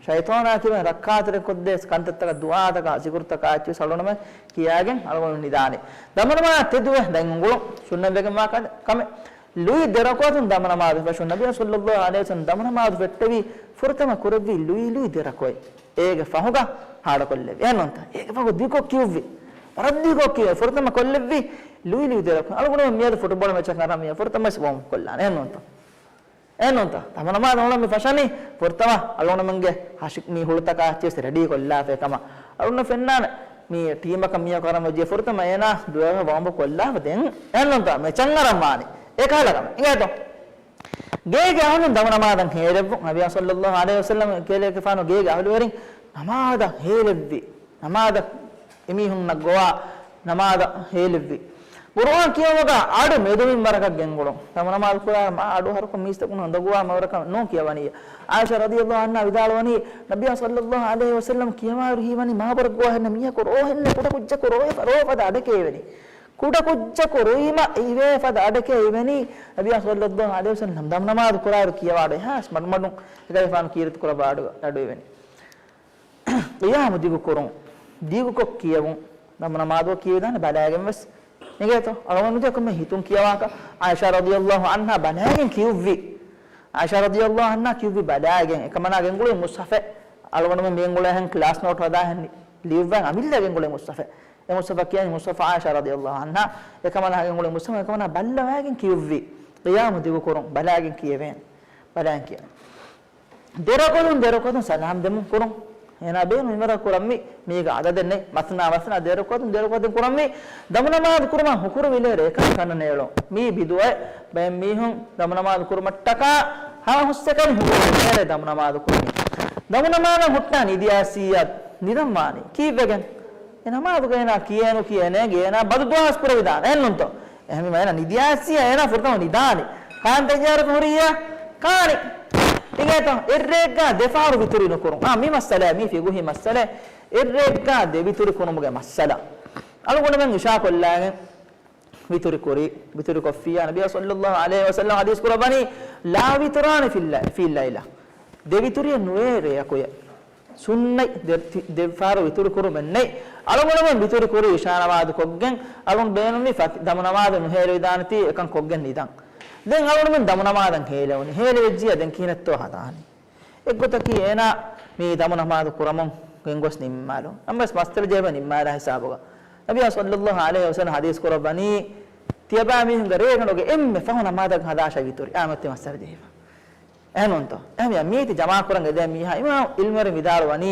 ޝައިޠާނާ ކިބައިން ރައްކާތެރިކޮށްދޭ ކަންތައްތަކަށް، ދުޢާތަކާ، ޒިކުރުތަކާ އެއްޗިވެސް އަޅުގަނޑުމެން ކިޔާގެން އަޅުގަނޑު ނިދާނެ. ދަމު ނަމާދު ތެދުވެ ދަތް އުނގުޅުން ސުންނަތްވެގެންވާ ކަ-، ކަމެއް. ލުއި ދެ ރަކުޢަތުން ދަމު ނަމާދު ފެށުން. ނަބިއްޔާ ޞައްލައްލާހު ޢަލައިހި ވަސައްލަމަ ދަމު ނަމާދު ފެއްޓެވީ ފުރަތަމަ ކުރެއްވީ ލުއި ލުއި ދެ ރަކުޢަތް. އޭގެ ފަހުގަ ހާޑަކޮށްލެއްވި. އެހެންނޫންތަ؟ އޭގެ ފަހުގަ ދިގުކޮށް ކިޔުއްވި. ވަރަށް ދިގުކޮށް ކިޔުއްވި. ފުރަތަމަ ކޮށްލެއްވީ ލުއި ލުއި ދެ ރަކުޢަތް. އަޅުގަނޑު މިއަދު ފުޓުބޯޅަ މެޗަށް އަރާ މިއަށް ފުރަތަމަ ވެސް ވޯމް ކޮށްލާނެ. އެހެންނޫންތަ؟ އެހެންނޫންތަ؟ ދަމު ނަމާދު އަޅުގަނޑު މި ފަށަނީ ފުރަތަމަ އަޅުގަނޑުމެންގެ ހަށި މި ހުޅުތަކާ އެއްޗިވެސް ރެޑީ ކޮށްލާފައި ކަމަށް. އަޅުގަނޑު ފެންނާނެ މި ޓީމަކަށް މީހަކު އަރަން ވެއްޖެ ފުރަތަމަ އޭނާ ދުވެފަ ވޯމްއަޕް ކޮށްލާފަ ދެން. އެހެންނޫންތަ؟ މެޗަށް އަރަން ވާނީ. އެކަހަލަ ކަމެއް. އިނގޭތޯ؟ ގޭގެ އަހުލުން ދަމު ނަމާދަށް ހޭލެއްވުން. ނަބިއްޔާ ޞައްލައްލާހު ޢަލައިހި ވަސައްލަމަ ކޭލެގެފާނު ގޭގެ އަހުލުވެރިން ނަމާދަށް ހޭލެއްވި. ނަމާދަށް އެމީހުންނަށް ގޮވާ ނަމާދަށް ހޭލެއްވި. ޤުރުއާން ކިޔަވުމުގަ އަޑު މެދު މިންވަރަކަށް ގެންގުޅުން. ދަމު ނަމާދު ކުރާ މާ އަޑު ހަރުކޮށް މީސްތަކުން އަނދަގުވާ މިންވަރަކަށް ނޫން ކިޔަވަނީ. ޢާއިޝާ ރަޟިޔައްލާހު ޢަންހާ ވިދާޅުވަނީ، ނަބިއްޔާ ޞައްލައްލާހު ޢަލައިހި ވަސައްލަމަ ކިޔަވާއިރު ހީވަނީ މާބޮޑަށް ގޮވާ ހެންނަ މީހަކު ރޯ ހެންނަ ކުޑަކުއްޖަކު ރޯ ފަ-، ރޯ ފަދަ އަޑެކޭ އެވެނީ. ކުޑަކުއްޖަކު ރުއިމަ އިވޭ ފަދަ އަޑެކޭ އިވެނީ، ނަބިއްޔާ ޞައްލައްލާހު ޢަލައިހި ވަސައްލަމަ ދަމު ނަމާދު ކުރާއިރު ކިޔަވާ އަޑު އެހާސް މަޑުމަޑުން އެކަލޭގެފާނު ކީރިތި ކުރައްވާ އަޑު، އަޑު އިވެނީ. ޤިޔާމު ދިގު ކުރުން، ދިގުކޮށް ކިޔެވުން. ދަމު ނަމާދު ކިޔެވިދާނެ ބަލާގެން ވެސް. އިނގޭތޯ؟ އަޅުގަނޑު ނުދެކުމެ ހިތުން ކިޔަވާކަށް. ޢާއިޝާ ރަޟިޔައްލާހު ޢަންހާ ބަލާގެން ކިޔުއްވި. ޢާއިޝާ ރަޟިޔައްލާހު ޢަންހާ ކިޔުއްވި ބަލާގެން. އެކަމަނާ ގެންގުޅޭ މުޞްޙަފެއް. އަޅުގަނޑުމެން މި ގެންގުޅޭހެން ކްލާސް ނޯޓް ހަދާހެން ލިޔުއްވަން އަމިއްލަ ގެންގުޅޭ މުޞްޙަފެއް. އެ މުޞްޙަފަށް ކިޔަނީ މުޞްޙަފު ޢާއިޝާ ރަޟިޔައްލާހު ޢަންހާ. އެކަމަނާ ގެންގުޅޭ މުޞްޙަފު އެކަމަނާ ބައްލަވާގެން ކިޔުއްވި. ޤިޔާމު ދިގު ކުރުން ބަލާގެން ކިޔެވޭނެ. ބަލާގެން ކިޔެވޭނެ. ދެ ރަކުޢަތުން ދެ ރަކުޢަތުން ސަލާމް ދެމުން ކުރުން. އޭނާ ބޭނުން މިންވަރަށް ކުރަންވީ މީގަ އަދަދެއް ނެތް. މަސްނާ މަސްނާ ދެ ރަކުޢަތުން ދެ ރަކުޢަތުން ކުރަންވީ. ދަމު ނަމާދު ކުރުމަށް ހުކުރު ވިލޭރޭ ކަން ކަންނަން އެޅުން. މީ ބިދުޢައެއް. ބައެއް މީހުން ދަމު ނަމާދު ކުރުމަށްޓަކާ ހާހުއްސެކަނި ހުކުރު ވިލޭރޭ ދަމު ނަމާދު ކުރުން. ދަމު ނަމާދަށް ހުއްޓާ ނިދިއައިސީއަށް ނިދަން ވާނީ. ކީއްވެގެން؟ އެ ނަމާދުގަ އޭނާ ކިޔޭނު ކިޔޭނޭ އޭނާ ބަދު ދުޢާސް ކުރެވިދާނެ. އެހެންނޫންތޯ؟ އެހެންވީމަ އޭނާ ނިދިއައިސީއަށް އޭނާ ފުރަތަމަ ނިދާނެ. ކާން ތައްޔާރަކު ހުރިއްޔާ؟ ކާނެ. އިނގޭތޯ؟ އެއްރެއެއްގަ ދެފަހަރު ވިތުރި ނުކުރުން. އާ، މި މައްސަލައެއް، މީ ފިޤުހީ މައްސަލައެއް. އެއްރެއެއްގަ ދެ ވިތުރި ކުރުމުގެ މައްސަލަ. އަޅުގަނޑުމެން އިޝާ ކޮށްލާގެން ވިތުރި ކުރި، ވިތުރި ކޮށްފިއްޔާ، ނަބިއްޔާ ޞައްލައްލާހު ޢަލައިހި ވަސައްލަމަ ޙަދީޘް ކުރައްވަނީ، لا وتران في الليل، في الليلة. ދެ ވިތުރިއެއް ނުވޭ ރެޔަކުޔެއް. ސުންނަތް ދެ، ތި، ދެފަހަރު ވިތުރި ކުރުމެއް ނެތް. އަޅުގަނޑުމެން ވިތުރި ކުރީ އިޝާ ނަމާދު ކޮށްގެން، އަޅުން ބޭނުންވީ ފަތި، ދަމު ނަމާދު ނުހޭލެވިދާނެތީ އެކަން ކޮށްގެން ނިދަން. ދެން އަޅުގަނޑުމެން ދަމު ނަމާދަށް ހޭލެވުނީ. ހޭލެވިއްޖިއްޔާ ދެން ކިހިނެއްތޯ ހަދާނީ؟ އެއްގޮތަކީ އޭނާ މި ދަމު ނަމާދު ކުރަމުން ގެންގޮސް ނިންމާލުން. ނަމަވެސް މައްސަލަ ޖެހިފަ ނިންމާލާ ހިސާބުގަ. ނަބިއްޔާ ޞައްލައްލާހު ޢަލައިހި ވަސައްލަމަ ޙަދީޘް ކުރައްވަނީ، ތިޔަބައިމީހުންގެ ރޭގަނޑުގެ އެންމެ ފަހު ނަމާދަށް ހަދާށޭ ވިތުރި. އާ މަތި މައްސަލަ ޖެހިފަ. އެހެންނޫންތޯ؟ އެހެންވިޔާ މީތި ޖަމާކުރަން އެދޭ މީހާ އިމާމު ޢިލްމުވެރިން ވިދާޅުވަނީ،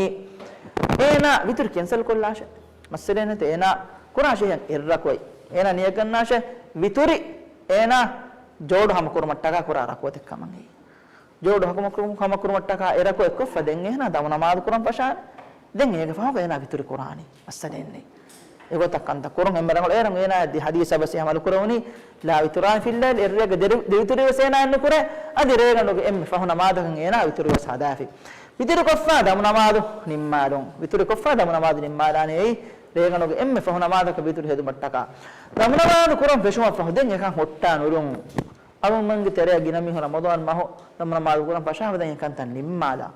އޭނާ ވިތުރި ކެންސަލް ކޮށްލާށޭ. މައްސަލައެއް ނެތޭ. އޭނާ ކުރާށޭ އެއްރަކުޢަތް. އޭނާ ނިޔަތްގަންނާށޭ، ވިތުރި އޭނާ ޖޯޑު ހަމަކުރުމަށްޓަކާ ކުރާ ރަކުޢަތެއް ކަމަށް ހެއްޔެވެ؟ ޖޯޑު ހަމަކުރު-، ހަމަކުރުމަށްޓަކާ އެ ރަކުޢަތް ކޮށްފަ ދެން އޭނާ ދަމު ނަމާދު ކުރަން ފަށާނެ. ދެން އޭގެ ފަހުގަ އޭނާ ވިތުރި ކުރާނީ. މައްސަލައެއް ނެތް. އެގޮތަށް ކަންތައް ކުރުން އެންމެ ރަނގަޅު. އޭރުން އޭނާ އަދި ޙަދީޘް އަބަސް އެ ޢަމަލު ކުރެވުނީ، لا وتران في الليل، އެއްރޭގަ ދެރި-، ދެވިތުރިވެސް އޭނާ އެއްނުކުރޭ. އަދި ރޭގަނޑުގެ އެންމެ ފަހު ނަމާދަކަށް އޭނާ ވިތުރިވެސް ހަދާފި. ވިތުރި ކޮށްފަ ދަމު ނަމާދު ނިންމާލުން. ވިތުރި ކޮށްފަ ދަމު ނަމާދު ނިންމާލާނެ އެއީ، ރޭގަނޑުގެ އެންމެ ފަހު ނަމާދަކަށް ވިތުރި ހެދުމަށްޓަކާ. ދަމު ނަމާދު ކުރަން ފެށުމަށް ފަހު ދެން އެކަން ހުއްޓާ ނުލުން. އަޅުގަނޑުމެންގެ ތެރެއަށް ގިނަ މީހުން ރަމަޟާން މަހު ދަމު ނަމާދު ކުރަން ފަށާފަ ދެން އެކަންތައް ނިންމާލާ.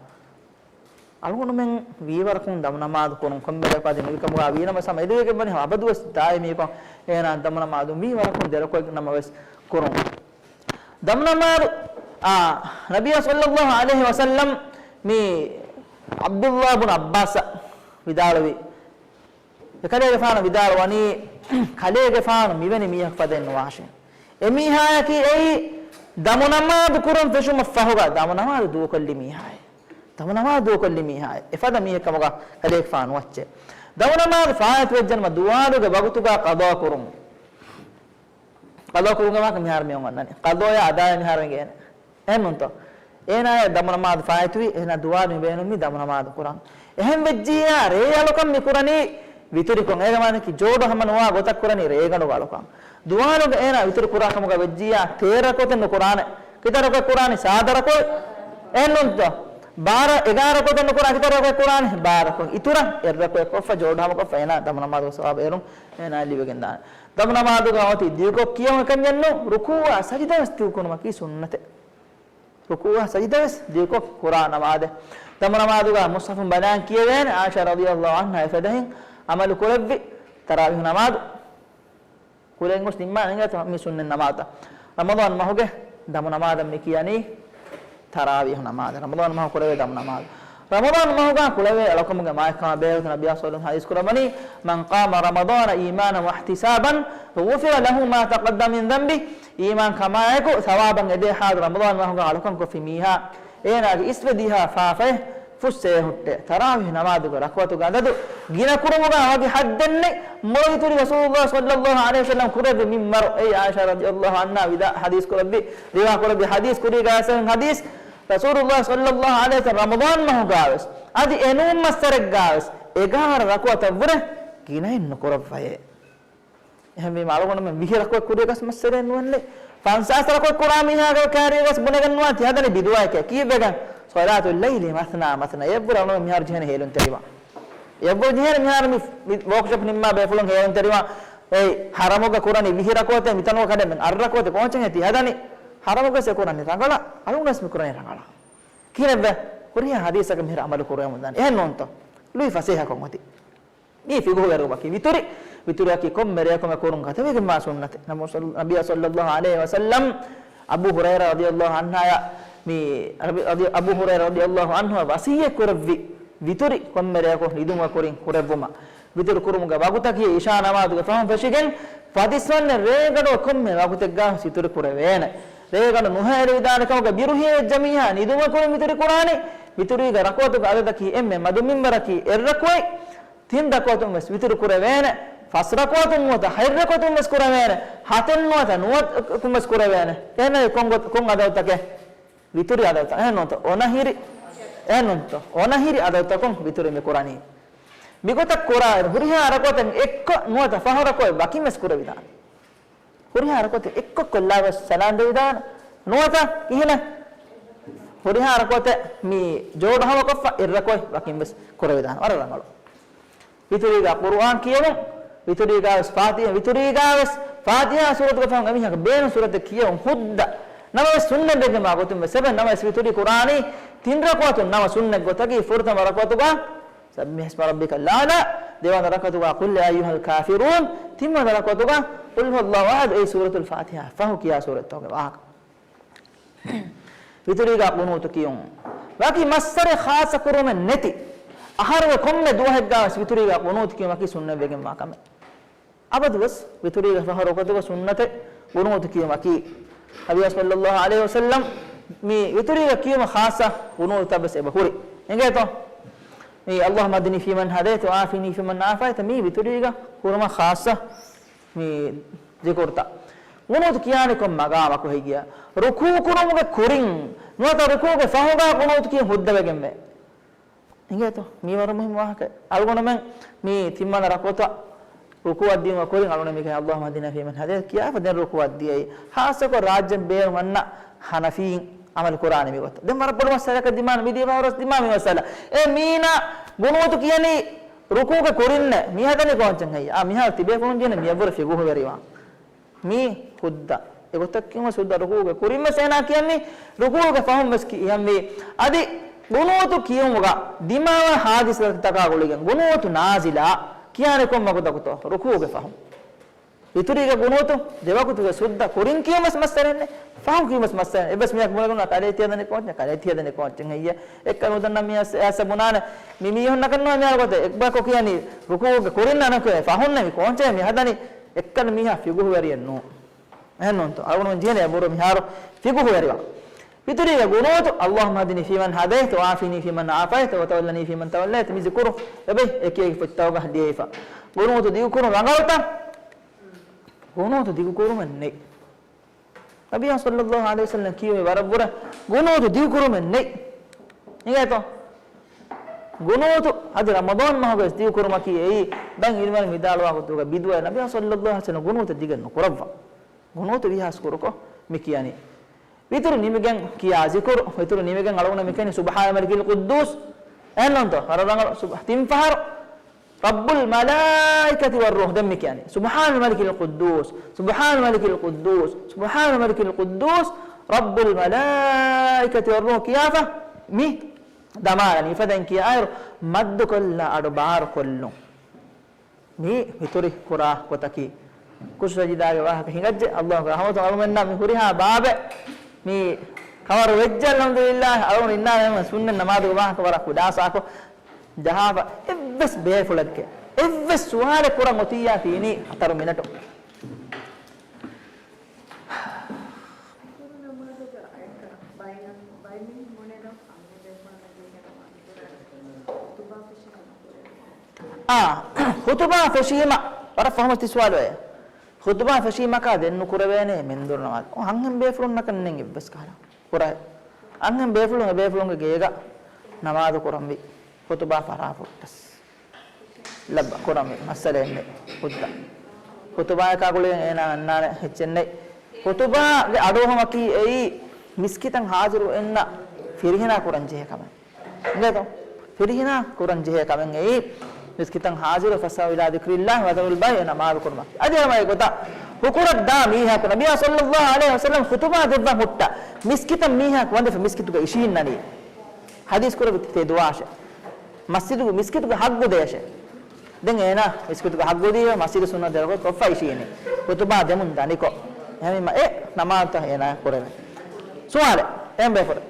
އަޅުގަނޑުމެން ވީވަރަކުން ދަމު ނަމާދު ކުރުން ކޮންމެ ރެއަކު އަދި ނުވިކަމުގަ ވީނަމަ ސަމަ އެދުވެގެން ވަނީ އަބަދުވެސް ދާއިމީކޮށް އޭނާ ދަމު ނަމާދު ވީވަރަކުން ދެރަކުއެއް ނަމަވެސް ކުރުން. ދަމު ނަމާދު، އާ، ނަބިއްޔާ ޞައްލައްލާހު ޢަލައިހި ވަސައްލަމް މި ޢަބްދުއްލާ ބުން ޢައްބާސަށް ވިދާޅުވި، އެކަލޭގެފާނު ވިދާޅުވަނީ، ކަލޭގެފާނު މިވެނި މީހަކު ފަދައިން ނުވާށޭ. އެ މީހާޔަކީ އެއީ ދަމު ނަމާދު ކުރަން ފެށުމަށް ފަހުގަ ދަމު ނަމާދު ދޫކޮށްލި މީހާއެއް. ދަމު ނަމާދު ދޫކޮށްލި މީހާއެއް. އެފަދަ މީހެއް ކަމުގަ ކަލޭގެފާނު ނުވައްޗޭ. ދަމު ނަމާދު ފާއިތުވެއްޖެނަމަ ދުވާލުގެ ވަގުތުގަ ޤަޟާ ކުރުން. ޤަޟާ ކުރުމުގެ ވާހަކަ މިހާރު މި އޮންނަނީ. ޤަޟާޔާ އަދާޔާ މިހާރު އެނގޭނެ. އެހެންނޫންތޯ؟ އޭނާޔަށް ދަމު ނަމާދު ފާއިތުވި، އޭނާ ދުވާލު މި ބޭނުން މި ދަމު ނަމާދު ކުރަން. އެހެން ވެއްޖިއްޔާ ރޭ އަޅުކަން މި ކުރަނީ ވިތުރިކޮށް. އޭގެ މާނައަކީ ޖޯޑު ހަމަ ނުވާ ގޮތަށް ކުރަނީ ރޭގަނޑު އަޅުކަން. ދުވާލުގަ އޭނާ ވިތުރި ކުރާ ކަމުގަ ވެއްޖިއްޔާ ތޭރަ ރަކުޢަތެއް ނުކުރާނެ. ކިތައް ރަކުޢަތް ކުރާނީ؟ ސާދަ ރަކުޢަތް. އެހެންނޫންތޯ؟ ބާރަ، އެގާރަ ރަކުޢަތެއް ނުކުރާ، ކިތައް ރަކުޢަތް ކުރާނީ؟ ބާރަ ރަކުޢަތް. އިތުރަށް އެއް ރަކުޢަތް ކޮށްފަ ޖޯޑު ހަމަ ކޮށްފަ އޭނާ ދަމު ނަމާދުގެ ސަވާބު އޭރުން އޭނާ ލިބިގެން ދާނެ. ދަމު ނަމާދުގަ އޮތީ ދިގުކޮށް ކިޔަވަން ކަންޏެއް ނޫން، ރުކޫޢާ ސަޖިދަވެސް ދިގުކުރުމަކީ ސުންނަތެއް. ރުކޫޢާ ސަޖިދަވެސް ދިގުކޮށް ކުރާ ނަމާދެއް. ދަމު ނަމާދުގަ މުޞްޙަފުން ބަލާން ކިޔެވޭނެ. ޢާއިޝާ ރަޟިޔަﷲ ޢަންހާ އެފަދައިން ޢަމަލު ކުރެއްވި ތަރާވީޙު ނަމާދު ކުރެން ގޮސް ނިންމާ އިނގޭތޯ މި ސުންނަތް ނަމާދުތައް. ރަމަޟާން މަހުގެ ދަމު ނަމާދަށް މި ކިޔަނީ ތަރާވީޙު ނަމާދު. ރަމަޟާން މަހު ކުރެވޭ ދަމު ނަމާދު. ރަމަޟާން މަހުގަ ކުޅެވޭ އަޅުކަމުގެ މާތްކަމާ ބެހޭގޮތުން ނަބިއްޔާ ޞައްލަﷲު ޢަލައިހި ވަސައްލަމް ޙަދީޘް ކުރައްވަނީ، من قام رمضان إيمانا واحتسابا غفر له ما تقدم من ذنبه. އީމާން ކަމާއެކު ސަވާބަށް އެދޭ ޙާލު ރަމަޟާން މަހުގަ އަޅުކަން ކޮށްފި މީހާ، އޭނާގެ އިސްވެ ދިހަ ފާފައެއް ފުއްސޭ ހުއްޓޭ. ތަރާވީޙު ނަމާދުގެ ރަކުޢަތުގެ އަދަދު ގިނަ ކުރުމުގަ ވަކި ޙައްދެއް ނެތް. މުޅި ވިތުރި ރަސޫލުﷲ ޞައްލަﷲު ޢަލައިހި ވަސައްލަމް ކުރެއްވި މިންވަރު އެއީ ޢާއިޝާ ރަޟިޔަﷲު ޢަންހާ ވިދާ ޙަދީޘް ކުރެއްވި، ރިވާ ކުރެއްވި ޙަދީޘް ކުރީގަ އައިސް ޙަދީޘް. ރަސޫލުﷲ ޞައްލަﷲު ޢަލައިހި ވަސައްލަމް ރަމަޟާން މަހުގަވެސް އަދި އެނޫން މައްސަރެއްގަވެސް އެގާރަ ރަކުޢަތަށްވުރެ ގިނައެއް ނުކުރައްވައޭ. އެހެންވީމަ އަޅުގަނޑުމެން ވިހި ރަކުޢަތް ކުރިޔަކަސް މައްސަރެއް ނުވަންނެ. ފަންސާސް ރަކުޢަތް ކުރާ މީހާގެ ކާރިޔަކަސް ބުނެގެން ނުވާ ތި ހަދަނީ ބިދުޢައެކޭ. ކީއްވެގެން؟ صلاة الليل مثنى مثنى. އެއްވުރެ އަޅުގަނޑު މިހާރު ޖެހޭނެ ހޭލުންތެރިވާ. އެއްވުރެ ޖެހޭނެ މިހާރު މި، މި ވޯކްޝޮޕް ނިންމާ ބޭފުޅުން ހޭލުންތެރިވާ. އެއީ ޙަރަމުގަ ކުރަނީ ވިހި ރަކުޢަތެއް، މިތަނުގަ ކަނޑެއް މެން އަށް ރަކުޢަތެއް ކޯންޗެއް ހޭ ތި ހަދަނީ؟ ޙަރަމުގަސް އެ ކުރަނީ ރަނގަޅަށް، އަޅުގަނޑުވެސް މި ކުރަނީ ރަނގަޅަށް. ކިހިނެއްވެ؟ ހުރިހާ ޙަދީޘްތަކަށް މިހިރަ ޢަމަލު ކުރެވެމުން ދާނެ. އެހެން ނޫންތޯ؟ ލުއި ފަސޭހަކޮށް އޮތީ. މީ ފިޤުހު ވެރުމަކީ ވިތުރި، ވިތުރިއަކީ ކޮންމެ ރެއަކުމެ ކުރުން ގަދަވެގެންވާ ސުންނަތެއް. ނަބީ ޞައްލަ-، ނަބިއްޔާ ޞައްލަﷲު ޢަލައިހި ވަސައްލަމް އަބޫ ހުރައިރާ ރަޟިޔަﷲު ޢަންހާޔަށް މި ރަބި-، ރަޟި-، އަބޫ ހުރައިރާ ރަޟިޔަﷲު ޢަންހު ވަޞިއްޔަތް ކުރެއްވި ވިތުރި ކޮންމެ ރެއަކު ނިދުމުގަ ކުރިން ކުރެއްވުމަށް. ވިތުރި ކުރުމުގެ ވަގުތަކީ ޢިޝާ ނަމާދުގެ ފަހުން ފެށިގެން ފަތިސްވަންޏަށް ރޭގަނޑު ކޮންމެ ވަގުތެއްގަ ވިތުރި ކުރެވޭނެ. ރޭގަނޑު ނުހޭލެވިދާނެ ކަމުގަ ބިރު ހިޔަވެއްޖެ މީހާ ނިދުމުގަ ކުރިން ވިތުރި ކުރާނީ. ވިތުރީގެ ރަކުޢަތުގެ އަދަދަކީ އެންމެ މަދު މިންވަރަކީ އެއް ރަކުޢަތް. ތިން ރަކުޢަތުން ވެސް ވިތުރު ކުރެވޭނެ. ފަސް ރަކުޢަތުން ނުވަތަ ހަތް ރަކުޢަތުން ވެސް ކުރެވޭނެ. ހަތެއް ނުވަތަ ނުވަތަކުން ވެސް ކުރެވޭނެ. އެހެންނަމަވެސް ކޮން ގޮތް-، ކޮން އަދަދުތަކެއް؟ ވިތުރި އަދަދުތައް. އެހެން ނޫންތޯ؟ އޮނަހިރި، އެހެން ނޫންތޯ؟ އޮނަހިރި އަދަދުތަކުން ވިތުރި މި ކުރަނީ. މިގޮތަށް ކުރާއިރު ހުރިހާ ރަކުޢަތެއް އެއްކޮށް ނުވަތަ ފަހު ރަކުޢަތް ވަކިން ވެސް ކުރެވިދާނެ. ހުރިހާ ރަކުޢަތެއް އެއްކޮށް ކޮށްލާ ވެސް ސަލާން ދެވިދާނެ. ނުވަތަ ކިހިނެއް؟ ހުރިހާ ރަކުޢަތެއް މި ޖޯޑު ހަމަކޮށްފަ އެއް ރަކުޢަތް ވަކިން ވެސް ކުރެވިދާނެ. ވަރަށް ރަނގަޅު. ވިތުރީގަ ޤުރުއާން ކިޔެވުން، ވިތުރީގަވެސް ފާތިޙަ، ވިތުރީގަވެސް ފާތިޙާ ސޫރަތުގެ ފަހުން އެމީހަކަށް ބޭނުން ސޫރަތެއް ކިޔެވުން ހުއްދަ. ނަމަވެސް ސުންނަތްވެގެންވާ ގޮތުން ވެސް އެބަ ނަމަވެސް ވިތުރީ ކުރާނީ ތިން ރަކުޢަތުން ނަމަ ސުންނަތް ގޮތަކީ ފުރަތަމަ ރަކުޢަތުގަ سبح اسم ربك الأعلى، ދެވަނަ ރަކުޢަތުގަ قل يا أيها الكافرون، ތިންވަނަ ރަކުޢަތުގަ قل هو الله أحد، އެއީ ސޫރަތުލް ފާތިޙާ ފަހު ކިޔާ ސޫރަތްތަކުގެ ވާހަކަ. ވިތުރީގަ ޤުނޫތު ކިޔުން. ވަކި މައްސަރެއް ޚާއްޞަ ކުރުމެއް ނެތި. އަހަރުގެ ކޮންމެ ދުވަހެއްގަވެސް ވިތުރީގަ ޤުނޫތު ކިޔުމަކީ ސުންނަތްވެގެންވާ ކަމެއް. އަބަދުވެސް ވިތުރީގެ ފަހަރު ވަގުތުގަ ސުންނަތެއް ޤުނޫތު ކިޔުމަކީ. ނަބިއްޔާ ޞައްލައްލާހު ޢަލައިހި ވަސައްލަމް މި ވިތުރީގަ ކިޔުމަށް ޚާއްޞަ ޤުނޫތަށްވެސް އެބަ ހުރި. އެނގޭތޯ؟ މި اللهم اهدني فيمن هديت وعافني فيمن عافيت، މީ ވިތުރީގަ ކުރުމަށް ޚާއްޞަ މި ޒިކުރުތައް. ގުނޫތު ކިޔާނީ ކޮން މަގާމަކު ހެއްޔާ؟ ރުކޫ ކުރުމުގެ ކުރިން ނުވަތަ ރުކޫގެ ފަހުގާ ގުނޫތު ކިޔުން ހުއްދަވެގެންވޭ. އިނގޭތޯ؟ މީ ވަރަށް މުހިއްމު ވާހަކަ. އަޅުގަނޑުމެން މި ތިންވަނަ ރަކުޢަތަށް ރުކޫއަށް ދިޔުމަށް ކުރިން އަޅުގަނޑު މި ކިޔަނީ اللهم اهدنا فيمن هديت ކިޔާފަ ދެން ރުކޫއަށް ދިޔައީ. ހާއްސަކޮށް ރާއްޖޭން ބޭރު އަންނަ ހަނަފީން އަމަލު ކުރާނީ މި ގޮތަށް. ދެން ވަރަށް ބޮޑު މައްސަލައަކަށް ދިމާން މި ދިޔަ ފަހަރު ވެސް ދިމާ މި މައްސަލަ. އޭ މީނާ ގުނޫތު ކިޔަނީ ރުކޫގެ ކުރިންނޭ. މި ހަދަނީ ކޯންޗެއް ހެއްޔާ؟ އާ، މިހާރު ތިބޭފުޅުން ދިޔަނީ މިއަށްވުރެ ފިޤުހުވެރިވާން. މީ ހުއްދަ. އެގޮތަށް ކިޔުމަށް ހުއްދަ ރުކޫގެ ކުރިން ވެސް އޭނާ ކިޔަނީ، ރުކޫގެ ފަހުން ވެސް ކިޔަންވީ. އަދި ގުނޫތު ކިޔުމުގަ ދިމާވާ ހާދިސާތަކާ ގުޅިގެން ގުނޫތު ނާޒިލާ ކިޔާނެ ކޮން ވަގުތަކުތޯ؟ ރުކޫގެ ފަހުން. ވިތުރީގެ ގުނޫތު ދެވަގުތުގެ ހުއްދަ ކުރިން ކިޔުމަސް މައްސަލައެއް ނެތް. ފަހުން ކިޔުމަސް މައްސަލައެއް. އެއްވެސް މީހަކު ބުނެގެން ކަލޭ ތިހަދަނީ ކޯންޗެއް، ކަލޭ ތިހަދަނީ ކޯންޗެއް ހެއްޔޭ؟ އެއްކަން ނުދަންނަ މީހާ އައިސް ބުނާނެ. މި މީހުންނަކަށް ނުވާ މިހާރު ގޮތެއް. އެއްބަޔަކު ކިޔަނީ ރުކޫގެ ކުރިން ނަނަކު ފަހުންނެ މި ކޯންޗެއް މި ހަދަނީ. އެއްކަން މީހާ ފިޤުހުވެރިއެއް ނޫން. އެހެންނޫންތޯ؟ އަޅުގަނޑު ޖެހޭނެ އެބުރު މިހާރު ފިޤުހުވެރިވާ. ވިތުރީގެ ގުނޫތު، اللهم اهدني فيمن هديت وعافني فيمن عافيت وتولني فيمن توليت މި ޒިކުރު އެބައި އެކި އެކި ފޮތްތަކުގަ ލިޔެފަ. ގުނޫތު ދިގުކުރުން ރަނގަޅުތަ؟ ގުނޫތު ދިގުކުރުމެއް ނެތް. ނަބިއްޔާ ޞައްލައްލާހު ޢަލައިހި ވަސައްލަމް ކިޔުމީ ވަރަށްވުރެ ގުނޫތު ދިގުކުރުމެއް ނެތް. އިނގޭތޯ؟ ގުނޫތު އަދި ރަމަޟާން މަހުގަ ވެސް ދިގުކުރުމަކީ އެއީ ދަން އިލްމުވެރިން ވިދާޅުވާ ގޮތުގަ ބިދުޢަ. ނަބިއްޔާ ޞައްލައްލާހު ޢަލައިހި ވަސައްލަމް ގުނޫތު ދިގެއް ނުކުރައްވާ. ގުނޫތު ވީހާސް ކުރުކޮށް މި ކިޔަނީ. ވިތުރު ނިމިގެން ކިޔާ ޒިކުރު، ވިތުރު ނިމިގެން އަޅުގަނޑު މި ކިޔަނީ سبحان الملك القدوس. އެހެންނޫންތޯ؟ ވަރަށް ރަނގަޅު ސުބް-، ތިން ފަހަރު. رب الملائكة والروح ދެން މި ކިޔަނީ. سبحان الملك القدوس، سبحان الملك القدوس، سبحان الملك القدوس، رب الملائكة والروح ކިޔާފަ މި ދަމާލަނީ. އެފަދައިން ކިޔާއިރު މައްދުކޮށްލާ އަޑު ބާރުކޮށްލުން. މީ ވިތުރި ކުރާ ގޮތަކީ. ޚުޝޫޢު ސަޖިދާގެ ވާހަކަ ހިނގައްޖެ. އައްލާހުގެ ރަޙްމަތުން އަޅުމެންނަށް މި ހުރިހާ ބާބެއް މި ކަވަރު ވެއްޖެ. އަލްޙަމްދުލިއްލާހް. އަޅުގަނޑު އިންނާނެ ސުންނަތް ނަމާދުގެ ވާހަކަ ވަރަށް ޚުލާޞާކޮށް ޖަހާފަ. އެއްވެސް ބޭފުޅެއްގެ އެއްވެސް ސުވާލެއް ކުރަން އޮތިއްޔާ ތީނީ ހަތަރު މިނެޓު. އާ، ޚުތުބާ ފެށީމަ ވަރަށް ފަހުމަށް ތި ސުވާލު އެ. ޚުތުބާ ފެށީމަކާ ދެން ނުކުރެވޭނެ މެންދުރު ނަމާދު. އޮ، އަންހެން ބޭފުޅުންނަކަށް ނެތް އެއްވެސް ކަހަލަ. ކުރާ. އަންހެން ބޭފުޅުން އެބޭފުޅުންގެ ގޭގަ ނަމާދު ކުރަންވީ. ޚުތުބާ ފަށާފަ ހުއްޓަސް. ލައްބަ ކުރަންވީ. މައްސަލައެއް ނެތް. ހުއްދަ. ޚުތުބާއަކާ ގުޅިގެން އޭނާ އަންނާނެ ހެއްޗެއް ނެތް. ޚުތުބާގެ އަޑުއަހުމަކީ އެއީ މިސްކިތަށް ހާޒިރު އިންނަ ފިރިހެނާ ކުރަން ޖެހޭ ކަމެއް. އިނގޭތޯ؟ ފިރިހެނާ ކުރަން ޖެހޭ ކަމެއް އެއީ، މިސްކިތަށް ހާޒިރު، فاسعوا إلى ذكر الله وذروا البيع، ނަމާދު ކުރުމަކީ. އަދި ހަމަ އެގޮތަށް ހުކުރަށް ދާ މީހަކު، ނަބިއްޔާ ޞައްލައްލާހު ޢަލައިހި ވަސައްލަމް ޚުތުބާ ދެއްވަން ހުއްޓަ، މިސްކިތަށް މީހަކު ވަންދެފަ މިސްކިތުގަ އިށީންނަނީ. ޙަދީޘް ކުރެއްވި ތެދުވާށޭ. މަސްޖިދުގެ، މިސްކިތުގެ ޙައްޤު ދޭށޭ. ދެން އޭނާ މިސްކިތުގެ ޙައްޤު ދީ، މަސްޖިދު ސުންނަ ދެރަކޮށް ކޮށްފަ އިށީނީ. ޚުތުބާ ދެމުން ދަނިކޮށް. އެހެންވީމަ އެ ނަމާދުތައް އޭނާ ކުރެވޭ. ސުވާލެއް. އެހެން ބޭފުޅެއް.